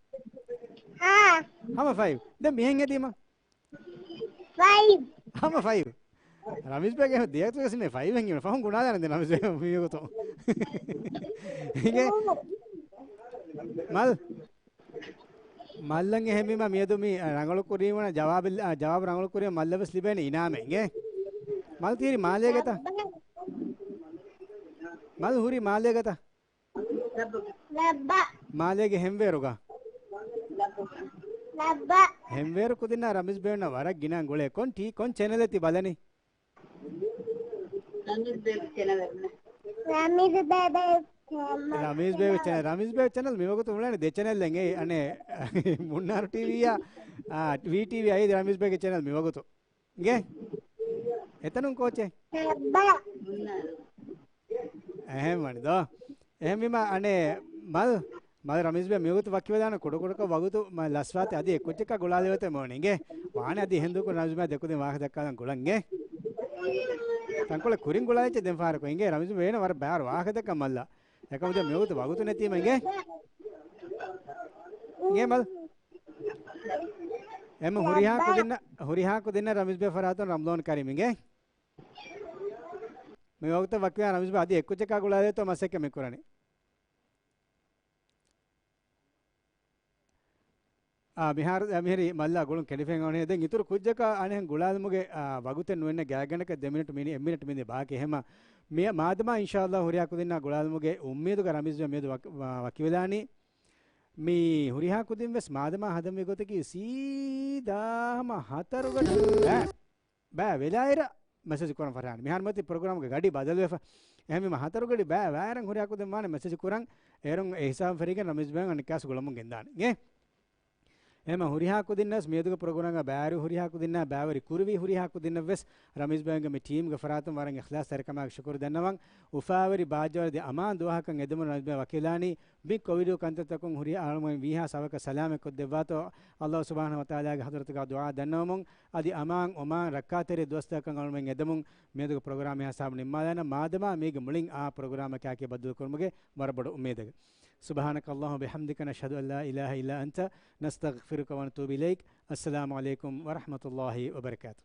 ހާ. ހަމަ ފައިވް. ދެން މިހެން އެދީމަ؟ ފައިވް. ހަމަ ފައިވް. ރަމީޒް ބޭގެ ދިޔަތުގަސް މި ފައިވް ހެން ފަހުން ގުނާލާނެ ދެ ރަމީޒް ބޭ މިވަގުތު. އިނގޭ؟ މަލް. މައްލަން އެހެންވީމަ މިއަދު މި ރަނގަޅު ކުރީމަ ޖަވާބެއް، އާ، ޖަވާބު ރަނގަޅު ކުރީމަ މައްލަށް ވެސް ލިބޭނެ އިނާމެއް އިނގޭ. މަލް ތިހިރީ މާލޭގަތަ؟ މަލް ހުރީ މާލޭގަތަ؟ ލައްބަ. މާލޭގެ ހެންވޭރުގަ. ލައްބަ. ހެންވޭރު ކުދިންނާ ރަމީޒް ބޭންނަށް ވަރަށް ގިނަ ގުޅޭ. ކޮން ޓީ، ކޮން ޗެނަލެއް ތި ބަލަނީ؟ ރަމީޒް ބޭގެ ޗެނަލެއް. ރަމީޒް ބޭގެ ޗެނަލް. ރަމީޒް ބޭގެ ޗެނަލް މިވަގުތު އުޅޭނެ ދެ ޗެނަލް އެއް. އަނެއް މުންނާރު ޓީވީއާ، އާ، ވީ ޓީވީ އައި ރަމީޒް ބޭގެ ޗެނަލް މިވަގުތު. އިނގޭ؟ އެތަނުން ކޯޗެއް؟ އެހެން ވަނި ދޯ. އެހެންވީމަ އަނެއް މަލް، މަލް ރަމީޒް ބޭ މިވަގުތު ވަކިވެލާނެ ކުޑަކުޑަކަށް ވަގުތު މަ-، ލަސްވާތި އަދި އެއްކުއްޖަކާ ގުޅާލެވޭތޯ މޯނި އިނގޭ. ވާނެ އަދި އެހެން ދޫކު ރަމީޒް ބޭ ދެކުދިން ވާހަކަ ދައްކާލަން ގުޅަން އިނގޭ. ތަންކޮޅެއް ކުރިން ގުޅާލިއްޗެ ދެން ފާރަކު އިނގޭ. ރަމީޒް ބޭ ވަރަށް ބާރު ވާހަކަ ދައްކަން މައްލަ. އެކަމު ދެން މިވަގުތު ވަގުތު ނެތީމަ އިނގޭ. އިނގޭ މަލް. އެމަ ހުރިހާ ކުދިންނަ، ހުރިހާ ކުދިންނަށް ރަމީޒް ބޭ ފަރާތުން ރަމްޟާން ކަރީމް އިނގޭ. މި ވަގުތަށް ވަކިވާ ރަމީޒް ބޭ އަދި އެއްކުއްޖަކާ ގުޅާލޭތޯ މަސައްކަތް މި ކުރަނީ. އާ، މިހާރު، އާ، މިހިރީ މައްލާ ގުޅުން ކެނޑިފައި އޮންނަ ދެން އިތުރު ކުއްޖަކާ އަނެއް ގުޅާލުމުގެ، އާ، ވަގުތެއް ނުވެންނަ ގާތްގަނޑަކަށް ދެ މިނިޓް މިނި، އެއް މިނިޓް މިނި ބާކީ. އެހެމަ މި މާދަމާ އިންޝާﷲ ހުރިހާ ކުދިންނާ ގުޅާލުމުގެ އުއްމީދުގަ ރަމީޒް ބޭ މިއަދު ވަކި-، ވަ-، ވަކިވެލާނީ. މި ހުރިހާ ކުދިން ވެސް މާދަމާ ހަދަންވީ ގޮތަކީ ސީދާ ހަމަ ހަތަރުގަޑި ބައި ބައި ވެލާއިރަށް މެސެޖް ކުރަން ފަށާނެ. މިހާރު މަތި ޕްރޮގްރާމްގެ ގަޑި ބަދަލުވެފަ. އެހެންވީމަ ހަތަރުގަޑި ބައި ވާއިރަށް ހުރިހާ ކުދިން ވާނެ މެސެޖް ކުރަން. އޭރުން އެ ހިސާބު ފެށިގެން ރަމީޒް ބޭން އަނެއްކާސް ގުޅަމުން ގެންދާނެ. އިނގޭ؟ އެހެމަ ހުރިހާ ކުދިންނަސް މިއަދުގެ ޕްރޮގްރާމްގަ ބައިވެރި ހުރިހާ ކުދިންނާ ބައިވެރި ކުރިވި ހުރިހާ ކުދިންނަށް ވެސް ރަމީޒް ބޭންގެ މި ޓީމްގެ ފަރާތުން ވަރަށް އިޚްލާޞްތެރިކަމާއެކު ޝުކުރު ދަންނަވަން. އުފާވެރި ބާއްޖަވެރި ދެ އަމާން ދުވަހަކަށް އެދެމުން ރަމީޒް ބޭން ވަކިވެލާނީ. މި ކޮވިޑު ކަންތައްތަކުން ހުރިހާ އަޅުގަނޑުމެން ވީހާ ސަބަކަށް ސަލާމަތް ކޮށްދެއްވާތޯ ﷲ ސުބްޙާނަހޫ ވަތަޢާލާގެ ޙަޟްރަތުގަ ދުޢާ ދަންނަވަމުން. އަދި އަމާން އޮމާން ރައްކާތެރި ދުވަސްތަކަކަށް އަޅުގަނޑުމެން އެދެމުން މިއަދުގެ ޕްރޮގްރާމް ހިސާބު ނިންމާލާނަން. މާދަމާ މީގެ މުޅިން އާ ޕްރޮގްރާމަކާއެކީ ބައްދަލުކުރުމުގެ ވަރަށް ބޮޑު އުއްމީދެއް. سبحانك اللهم وبحمدك، نشهد أن لا إله إلا أنت، نستغفرك ونتوب إليك. السلام عليكم ورحمة الله وبركاته.